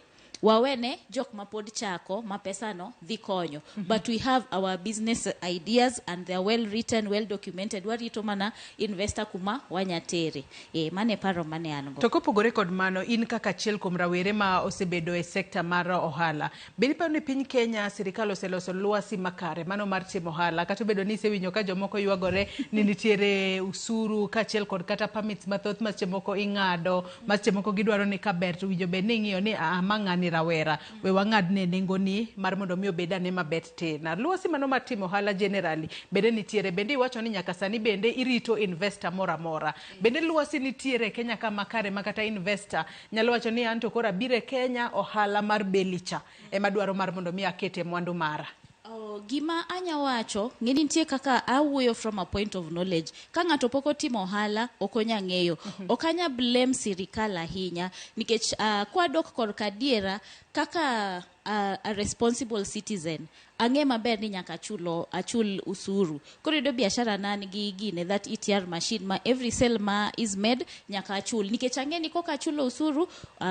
Wawene jok ma pod chako ma pesano dhi konyo. But we have our business ideas and they are well written, well documented. Warito mana investor kuma wanyatere. Mane paro mane an go. To kopogore kod mano, in kaka achiel kuom rawere ma osebedo e sekta mar ohala, bende iparo ni piny Kenya sirikal oseloso lwasi makare mano mar timo ohala, kata obedo ni isewinjo ka jomoko ywagore ni nitiere usuru kaachiel kod kata permits mathoth ma seche moko ing'ado, ma seche moko gidwaro ni kaber to winjo bed ni ing'iyo ni ma ng'ani rawera, we wang'adne nengoni mar mondo mi obed ane mabet tin. Lwasi mano mar timo ohala generally bende nitiere, bende iwacho ni nyaka sani bende irito investor moro amora. Bende lwasi nitiere e Kenya ka makare ma kata investor nyalo wacho ni anto koro abiro e Kenya ohala mar beli cha ema dwaro mar mondo mi akete mwandu mara. Oh, gima anya wacho ng'e ni nitie kaka awuoyo from a point of knowledge. Ka ng'ato pok otimo ohala ok onya ng'eyo. Ok anya blame sirikal ahinya nikech kwadok korka adiera kaka a responsible citizen ang'e maber ni nyaka achul usuru. Koro iyudo biashara na nigi gine that ETR machine ma every sale ma is made nyaka achul nikech ang'e ni koka achulo usuru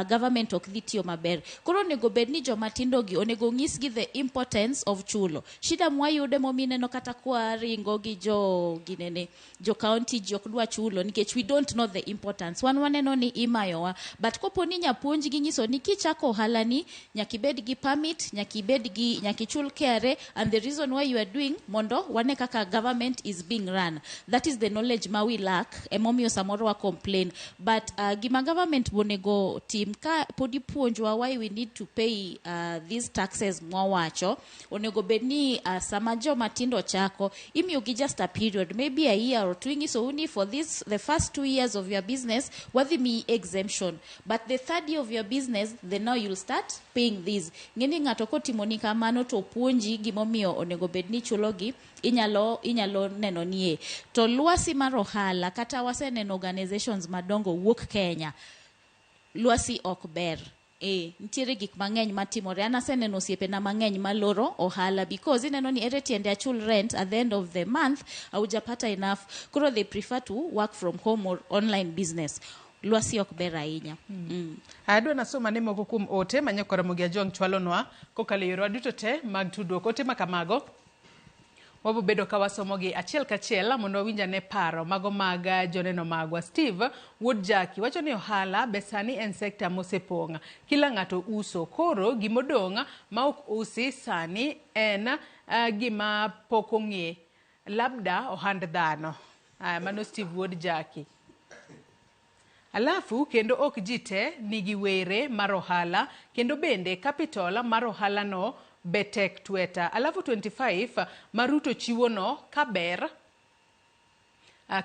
government ok dhi tiyo maber. Koro onego bed ni joma tindo gi onego nyisgi the importance of chulo. Shida mwayude momineno kata kwa ringo gi jo ginene jo county ji ok dwa chulo nikech we don't know the importance. Wan waneno ni imayowa, but kopo ni nyapuonj gi nyiso ni kichako ohala ni nyaka ibed gi permit, nyaka ibed gi, nyaka ichul KRA, and the reason why you are doing mondo wane kaka government is being run. That is the knowledge ma we lack, emomiyo samoro wa complain. But gima government bonego tim ka pod ipuonjwa why we need to pay these taxes mwawacho, onego bed ni sama joma tindo chako imiyogi just a period, maybe a year or two, inyiso ni for this the first 2 years of your business wadhi miyi exemption, but the third year of your business then now you'll start paying this. Ng'eni ng'ato kotimoni kamano to puonji gimomiyo onego bed ni chulogi, inyalo neno nie. To lwasi mar ohala kata waseneno organizations madongo wuok Kenya, lwasi ok ber. Nitiere gik mang'eny matimore. An aseneno osiepena mang'eny maloro ohala because ineno ni ere tiende achul rent at the end of the month haujapata enough. Koro they prefer to work from home or online business. Lwasi ok ber ahinya. Adwa nasoma ne moko kuom ote ma nyakora Ramogi Ajwang' chwalonwa kokalo e yorewa duto te mag tudruok. Ote ma kamago wabobedo ka wasomogi achiel kachiel mondo wawinj ane paro mago mag joneno magwa. Steve Wuod Jaki wacho ni ohala be sani en sekta mosepong'. Kila ng'ato uso. Koro gimodong' ma ok usi sani en gima pok ong'e. Labda ohand dhano. Mano Steve Wuod Jaki. Alafu kendo ok ji te nigi were mar ohala kendo bende capital mar ohala no be tek tweta. Alafu 25 ma Ruto chiwo no kaber.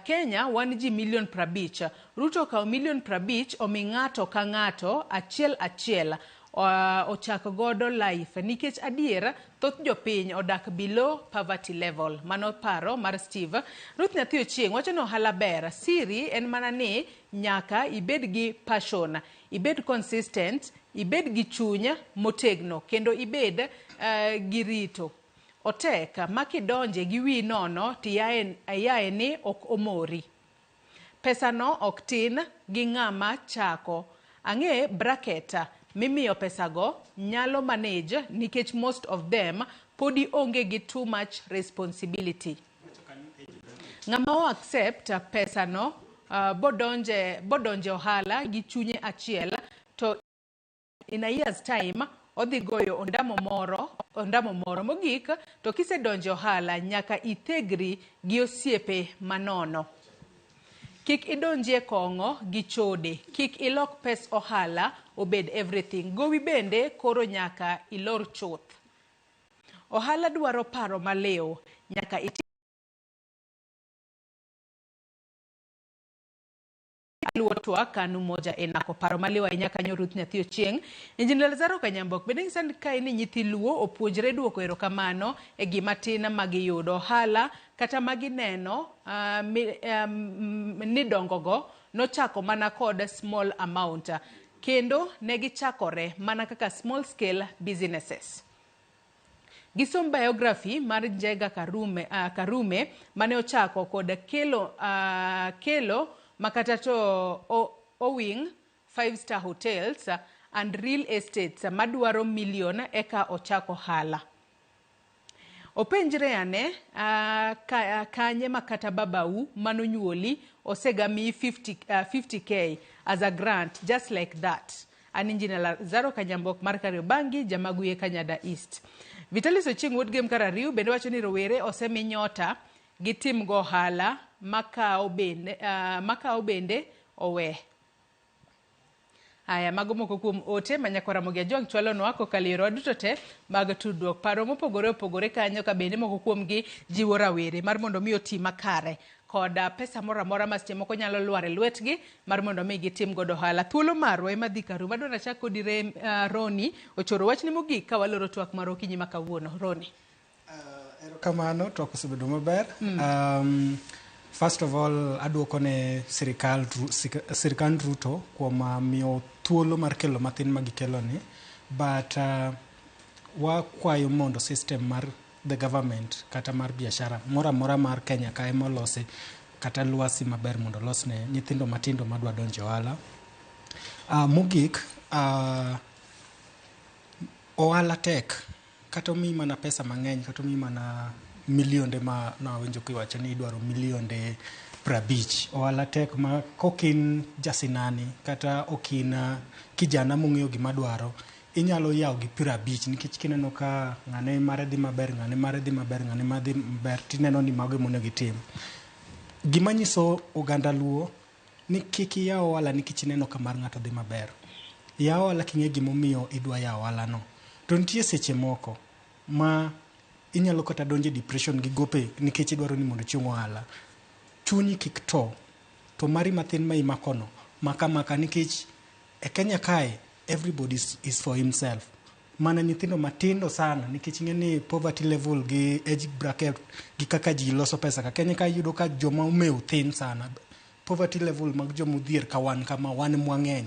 Kenya wan ji milion 50. Ruto okawo milion 50 omi ng'ato ka ng'ato achiel achiel ochak godo life nikech adier thoth jopiny odak below poverty level. Mano paro mar Steve. Ruth Nyathi Ochieng' wacho ni ohala ber. Siri en mana ni nyaka ibed gi passion, ibed consistent, ibed gi chuny motegno kendo ibed gi rito. Otek ma kidonje gi wi nono tiyae ni ok omori. Pesa no ok tin gi ng'ama chako. Ang'e bracket mimiyo pesago nyalo manage nikech most of them podi onge gi too much responsibility. Ng'ama o accept pesa no bodonje ohala gi chunye achiel to in a year's time odhi goyo ondamo moro mogik to kisedonjo ohala nyaka ithegri gi osiepe manono. Kik idonjie kong'o gi chode, kik ilok pes ohala obed everything. Gowi bende koro nyaka ilor chuth. Ohala dwaro paro maliw, nyaka iti aluwo twak kanu moja enako paro maliw ahinya kanyo Ruth Nyathi Ochieng'. Engineer Lazaro Kanyambok bende nyisa ni kae ni nyithi Luo opuonjre duoko erokamano e gima tin ma giyudo. Ohala kata ma gineno ni dongogo nochako mana kod small amount kendo ne gichakore mana kaka small scale businesses. Gisom biography mar Njenga Karume mane ochako kod kelo makata to Owing 5-star hotels and real estates madwaro million eka ochak ohala. Openjre ane kanye ma kata babau manonyuoli osegamiyi 50k as a grant just like that. An Engineer Lazaro Kanyambok mar Kariobangi, Jamaguye Kanyada East. Vitalis Ochieng wuod Gem Karariu bende wacho ni rowere osemi nyota gitim go ohala makawo bende owe. Aya, mago moko kuom ote ma nyakwa Ramogi Ajwang' chwalonwa kokalo e yorewa duto te mag tudruok. Paro mopogore opogore kanyo ka bende moko kuomgi jiwo rawere mar mondo mi oti makare kod pesa moro amora ma seche moko nyalo lwar e lwetgi mar mondo mi gitim godo ohala. Thuolo marwa ema dhi karumo. Adwaro achak kodi Roni Ochoro wachni mogik ka waloro twak mar okinyi ma kawuono. Roni. Erokamano, twak osebedo maber. First of all, aduoko ne sirikal Ruto kuom miyo thuolo mar kelo mathin ma gikelo ni, but wakwayo mondo system mar the government kata mar biashara moro amora mar Kenya kae molose kata lwasi maber mondo olos ne nyithindo matindo madwa donjo ohala. Mogik, ohala tek kata omiyi mana pesa mang'eny kata omiyi mana milionde ma nawinjo kiwacho ni idwaro milionde 50. Ohala tek ma kokin jasinani kata okin kijana mong'eyo gima dwaro, inyalo yawo gi 50 nikech kineno ka ng'ane mare dhi maber, ng'ane mare dhi maber, ng'ane mare dhi maber, tineno ni mago emonego itim. Gima nyiso oganda Luo ni kik iyaw ohala nikech ineno ka mar ng'ato dhi maber. Yaw ohala king'e gimomiyo idwa yawo ohala no. To nitie seche moko ma inyalo kata donjo e depression gi gope nikech idwaro ni mondo ichung ohala. Chunyi kik to, to mari mathin ma imakono, maka maka nikech e Kenya kae everybody is for himself. Mana nyithindo matindo sana nikech ing'e ni poverty level gi age bracket gi kaka ji loso pesa ka Kenya kae iyudo ka joma omew thin sana. Poverty level mag joma odhier ka wan kama wan mwang'eny.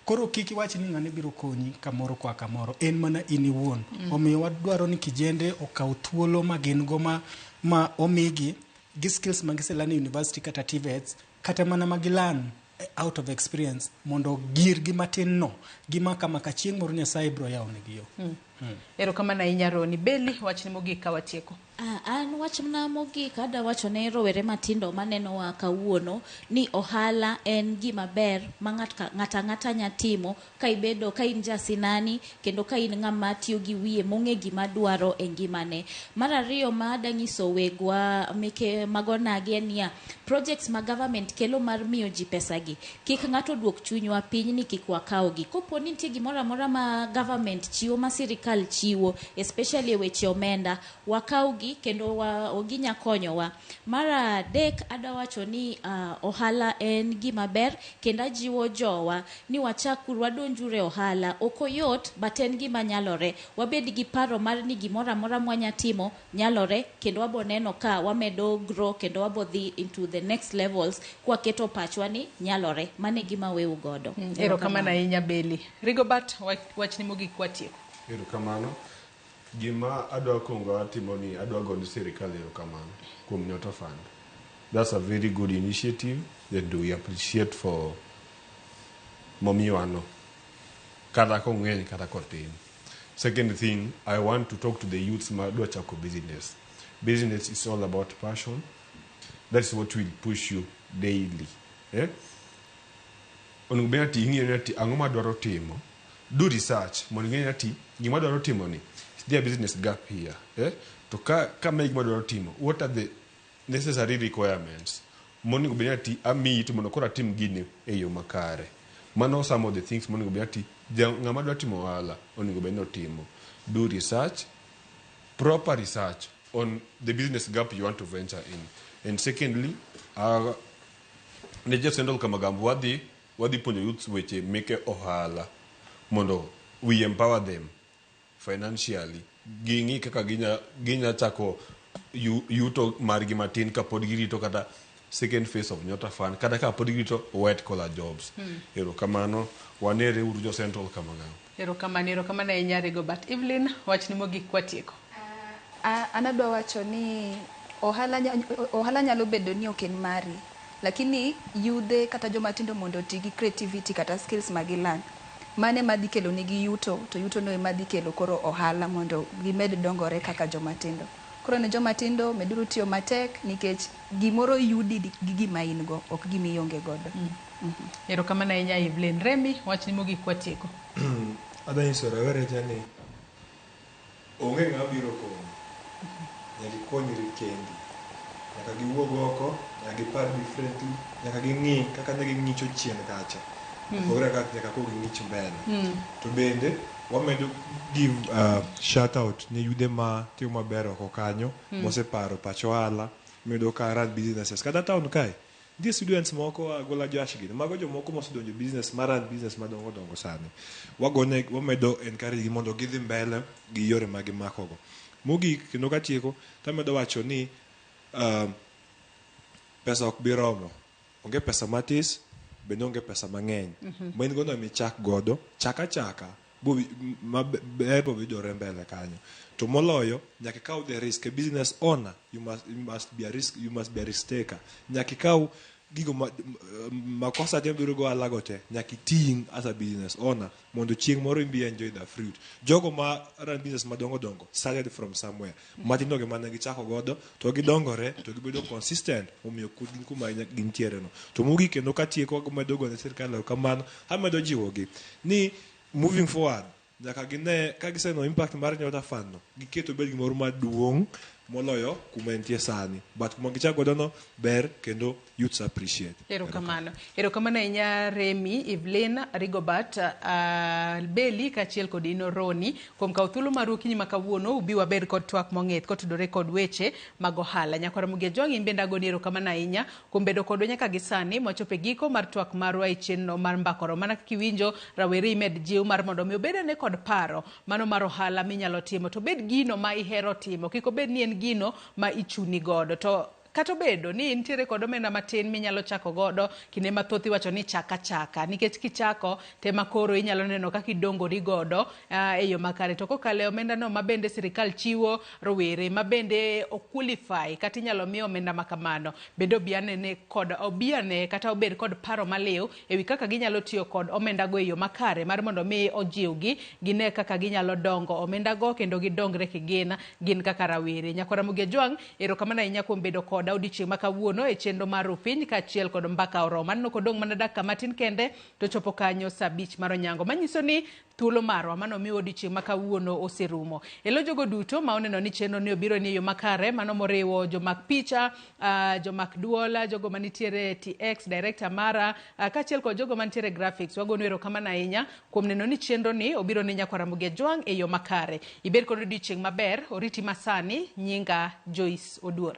Koro kik iwach ni ng'ane biro konyi kamoro koa kamoro, en mana in iwuon. Omiyo wadwaro ni kijende okaw thuolo ma gin go ma omigi gi skills ma giselan e university kata TVETs kata mana ma gilan out of experience mondo girgi matin no gimaka maka chieng' moro Nyasaye biro yawo negi yo. Erokamano ahinya Roni. Beli, wachni mogik ka watieko. An wachna mogik adwa wacho ne rowere matindo manenowa kawuono ni ohala en gima ber ma ng'ato ang'ata nya timo ka ibedo ka in jasinani kendo ka in ng'ama tiyo gi wiye mong'e gima dwaro e ngimane. Mar ariyo ma adwa nyiso wegwa meke magonagi en niya, projects ma government kelo mar miyo ji pesa gi, kik ng'ato duok chunywa piny ni kik wakawgi. Kopo ni nitie gimoro amora ma government chiwo, ma sirikal chiwo, especially e weche omenda, wakawgi kendo ginya konyowa. Mar adek adwa wacho ni ohala en gima ber kendo ajiwo jowa ni wachakuru wadonjuru e ohala. Ok oyot but en gima nyalore. Wabed gi paro mar ni gimoro amora mwanya timo nyalore kendo wabo neno ka wamedo grow kendo wabo dhi into the next levels kwaketo pachwa ni nyalore. Mano e gima weu godo. Erokamano ahinya Beli. Rigobert, wachni mogik watieko. Erokamano. Gima adwa kuongo atimo ni adwa gone sirikal erokamano kuom Nyota Fund. That's a very good initiative that we appreciate for momiwano. Kata kong'eny kata kotin. Second thing, I want to talk to the youths ma dwa chako business. Business is all about passion. That's what will push you daily. Onego bed ni ing'iyo ni ati ang'o madwaro timo. Do research mondo ing'e ni ati gima adwaro timo ni, is there a business gap here? To ka mae gima adwaro timo, what are the necessary requirements monego bed ni ati ameet mondo koro atim gini e yo makare. Mano some of the things monego bed ni ati ng'ama dwa timo ohala onego bed ni otimo. Do research, proper research on the business gap you want to venture in. And secondly, ne jo Central Kamagambo wadhi puonjo youths weche meke ohala mondo we empower them financially. Ging'i kaka ginya chako yuto margi matin kapod girito kata second phase of Nyota Fund kata kapod girito white collar jobs. Erokamano, wanere uru jo Central Kamagambo. Erokamano, erokamano ahinya Rigobert. Evelyn, wachni mogik watieko. An adwa wacho ni ohala nyalo bedo ni ok en mari, lakini yudhe kata joma tindo mondo oti gi creativity kata skills ma gilearn. Mano ema dhi kelo negi yuto, to yuto no ema dhi kelo koro ohala mondo gimed dongore kaka joma tindo. Koro ne joma tindo, meduru tiyo matek nikech gimoro yudi gi gima in go, ok gima ionge godo. Erokamano ahinya Evelyn. Remi, wachni mogik kwatieko. Adwa nyiso rawere te ni onge ng'ama biro konyi. Nyaka ikonyri kendi. Nyaka giwuog oko, nyaka gipar differently, nyaka ging'i kaka ne ging'icho chien kacha. Opogore kaka nyaka koro ging'ich mbele. To bende wamedo give shout out ne yudhe ma timo maber oko kanyo, moseparo pach ohala, miyudo ka run businesses. Kata town kae, nitie students moko agola Josh gini, mago jomoko mosedonjo business ma run business madongo dongo sani. Wagone, wamedo encourage gi mondo gidhi mbele gi yore ma gimakogo. Mogik, kendo katieko, tamedo wacho ni pesa ok bi romo. Onge pesa matis, bende onge pesa mang'eny. Ma in godo emichak godo, chak achaka, ber bo yudore mbele kanyo. To moloyo, nyaka ikaw the risk. A business owner, you must be a risk, you must be a risk taker. Nyaka ikaw gigo ma, makosa te mabiro go ohala go te, nyaka iting' as a business owner mondo chieng' moro in be enjoy the fruit. Jogo ma run business madongo dongo started from somewhere. Matindo gi mane gichako godo, to gidongore, to gibedo consistent, omiyo gin kuma gintiere no. To mogik kendo katieko amedo gone sirkal erokamano, amedo jiwogi ni moving forward, nyaka gine ka giseneno impact mar Nyota Fund no, giket obed gimoro maduong' moloyo kuma entie sani. But kuma gichako godo no ber kendo youths appreciate. Erokamano. Erokamano ahinya Remi, Evelyn, Rigobert, Beli kaachiel kod Ino Roni kuom kawo thuolo maru okinyi ma kawuono ubi wabed kod twak mong'ith kotudore kod weche mag ohala. Nyakwar Ramogi Ajwang' in bende agoni erokamano ahinya kuom bedo kodwa nyaka gi sani mwachopo e giko mar twak marwa e chenro mar Mbaka Oromo. Mana kaka iwinjo rawere imed jiw mar mondo mi obed ane kod paro mano mar ohala minyalo timo to obed gino ma ihero timo kik obed ni en gino ma ichuni godo. To kata obedo ni intiere kod omenda matin minyalo chako godo, kinde mathoth iwacho ni chaka chaka nikech kichako tema koro inyalo neno kaka idongori godo e yo makare. To kokalo e omenda no ma bende sirikal chiwo rowere ma bende o qualify kata inyalo mi omenda ma kamano bende obi anene kod obi ane kata obed kod paro maliw ewi kaka ginyalo tiyo kod omenda go e yo makare mar mondo mi ojiwgi gine kaka ginyalo dongo omenda go kendo gidongre kigin gin kaka rawere. Nyakwar Ramogi Ajwang', erokamano ahinya kuom bedo koda odiochieng' ma kawuono e chenro mar Rupiny kaachiel kod Mbaka Oromo. Aneno kodong' mana dakika matin kende to chopo kanyo saa 5 mar onyango. Manyiso ni thuolo marwa mano miwa odiochieng' ma kawuono oserumo. Elo jogo duto ma oneno ni chenro ni obiro ni e yo makare, mano moriwo jomak picha, jomak duol, jogo manitiere TX, director mara, kaachiel kod jogo mantiere graphics. Wagonu erokamano ahinya kuom neno ni chenro ni obiro ni Nyakwar Ramogi Ajwang' e yo makare. Ibed kod odiochieng' maber, oriti masani, nyinga Joyce Oduor.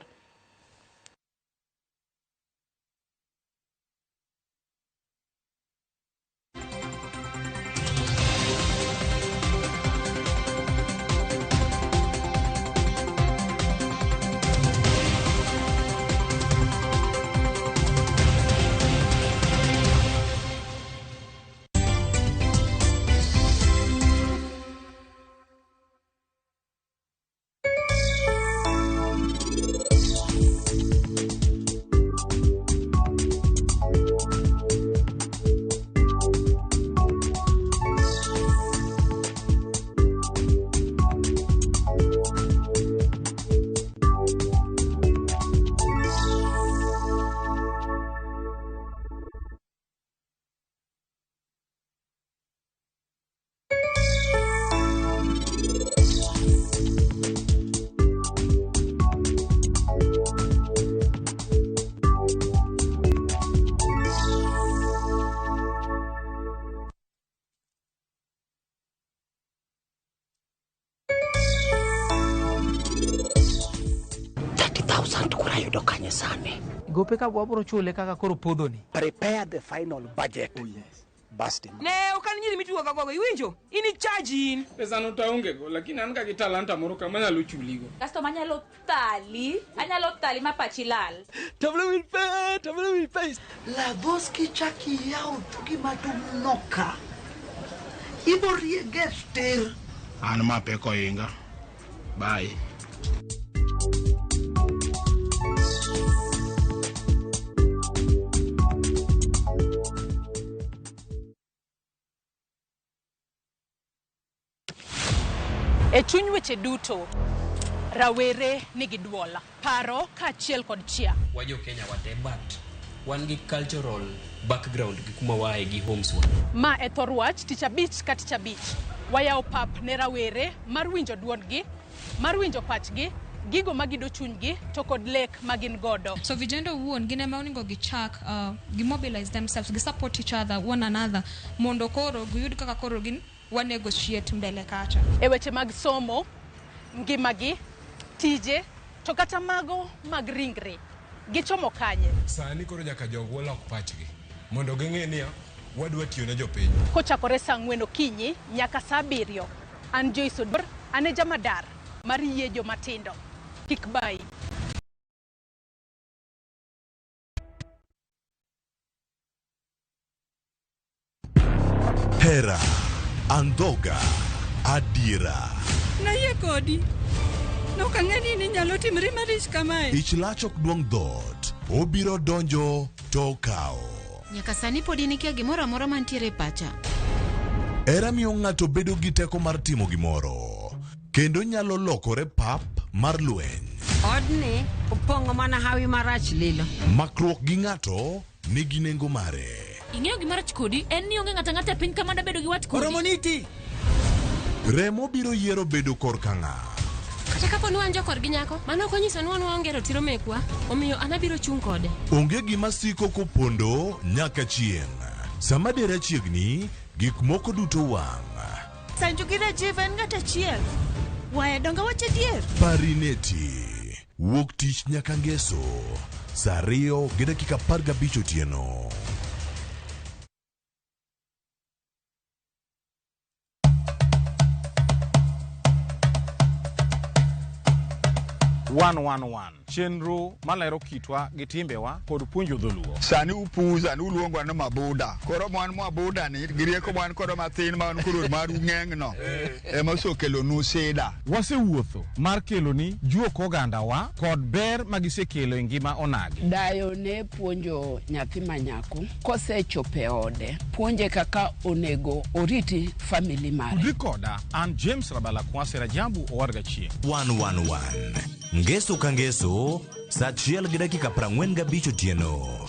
Ayudo kanye sani? Gope ka wabro chule kaka koro podhoni. Prepare the final budget. Oh, yes. Basti. Ne ok an nyiri mitugo ga gogo iwinjo? In ichaji in. Pesa no to aonge go, lakini an ga gi talanta moro kama anyalo chuligo. Kasto manyalo thali, anyalo thali ma pachi lal. Tablo will pay. La voz kichaki yawo dhogi madum noka. Ibo riege tir. An ma pek ohinga. Bye. E chuny weche duto, rawere nigi duol, paro kaachiel kod chia. Wajo Kenya wate but wan gi cultural background gi kuma waaye gi homes wa. Ma e thor wach tich abich ka tich abich. Wayawo pap ne rawere mar winjo duondgi, mar winjo pachgi, gigo magido chunygi to kod lek ma gin godo. So vijana owuon gin ema onego gichak gimobilize themselves, gi support each other, one another, mondo koro giyud kaka koro gin wa negotiate mbele kacha. E weche mag somo, ngimagi, tije, to kata mago mag ringre. Gichomo kanye? Sani koro nyaka jogwa lok pachgi mondo ging'e niya wadwa tiyo ne jopiny. Kochakore saa 4 okinyi nyaka saa 7. An Joyce Oduor, an e jamadar mar yie jomatindo. Kik bayi. Hera, andhoga, adiera. Nayie kodi. Nok ang'e ni inyalo timri marich kamae. Ich lach ok duong' dhoot, obiro donjo to okawo. Nyaka sani pod in ikia gimoro amora mantiere e pacha. Hera miyo ng'ato bedo gi teko mar timo gimoro, kendo nyalo lokore pap mar lweny. Odni opong'o mana hawi marach lilo. Makruok gi ng'ato nigi nengo mare. Ing'eyo gima rach kodi en ni onge ng'ato ang'ata e piny ka manda bedo gi wat kodi. Oromo niti. Remo biro yiero bedo korka ng'a. Kata kapo ni wan jokorgi nyako, mano ok onyiso ni wan waonge ratiro mekwa, omiyo an abiro chung' kode. Onge gima siko kopondo nyaka chieng'. Sama dera chiegni, gik moko duto wang'. Sanju gi Rajiv en ng'at achiel. Waya donge wach adier. Parineti. Wuok tich nyaka ngeso. Saa 2:15 otieno. One chenro malero kitwa gi timbewa kod puonjo dholuo. Sani upuza ni uluongwa ni mabuda. Koro mwan mabuda ni gi rieko mwan kodo mathin ma wan koro maru ng'eng no ema osekelonu sida. Wasewuotho mar keloni juok ogandawa kod ber magisekelo e ngima onagi. Dayo ne puonjo nyathi ma nyako kosechopo e ode, puonje kaka onego oriti family mare. Tudri koda an James Rabala Kwase Rajabu Owadga Chieng'. 111 Ngeso ka ngeso, saa 1:45 otieno.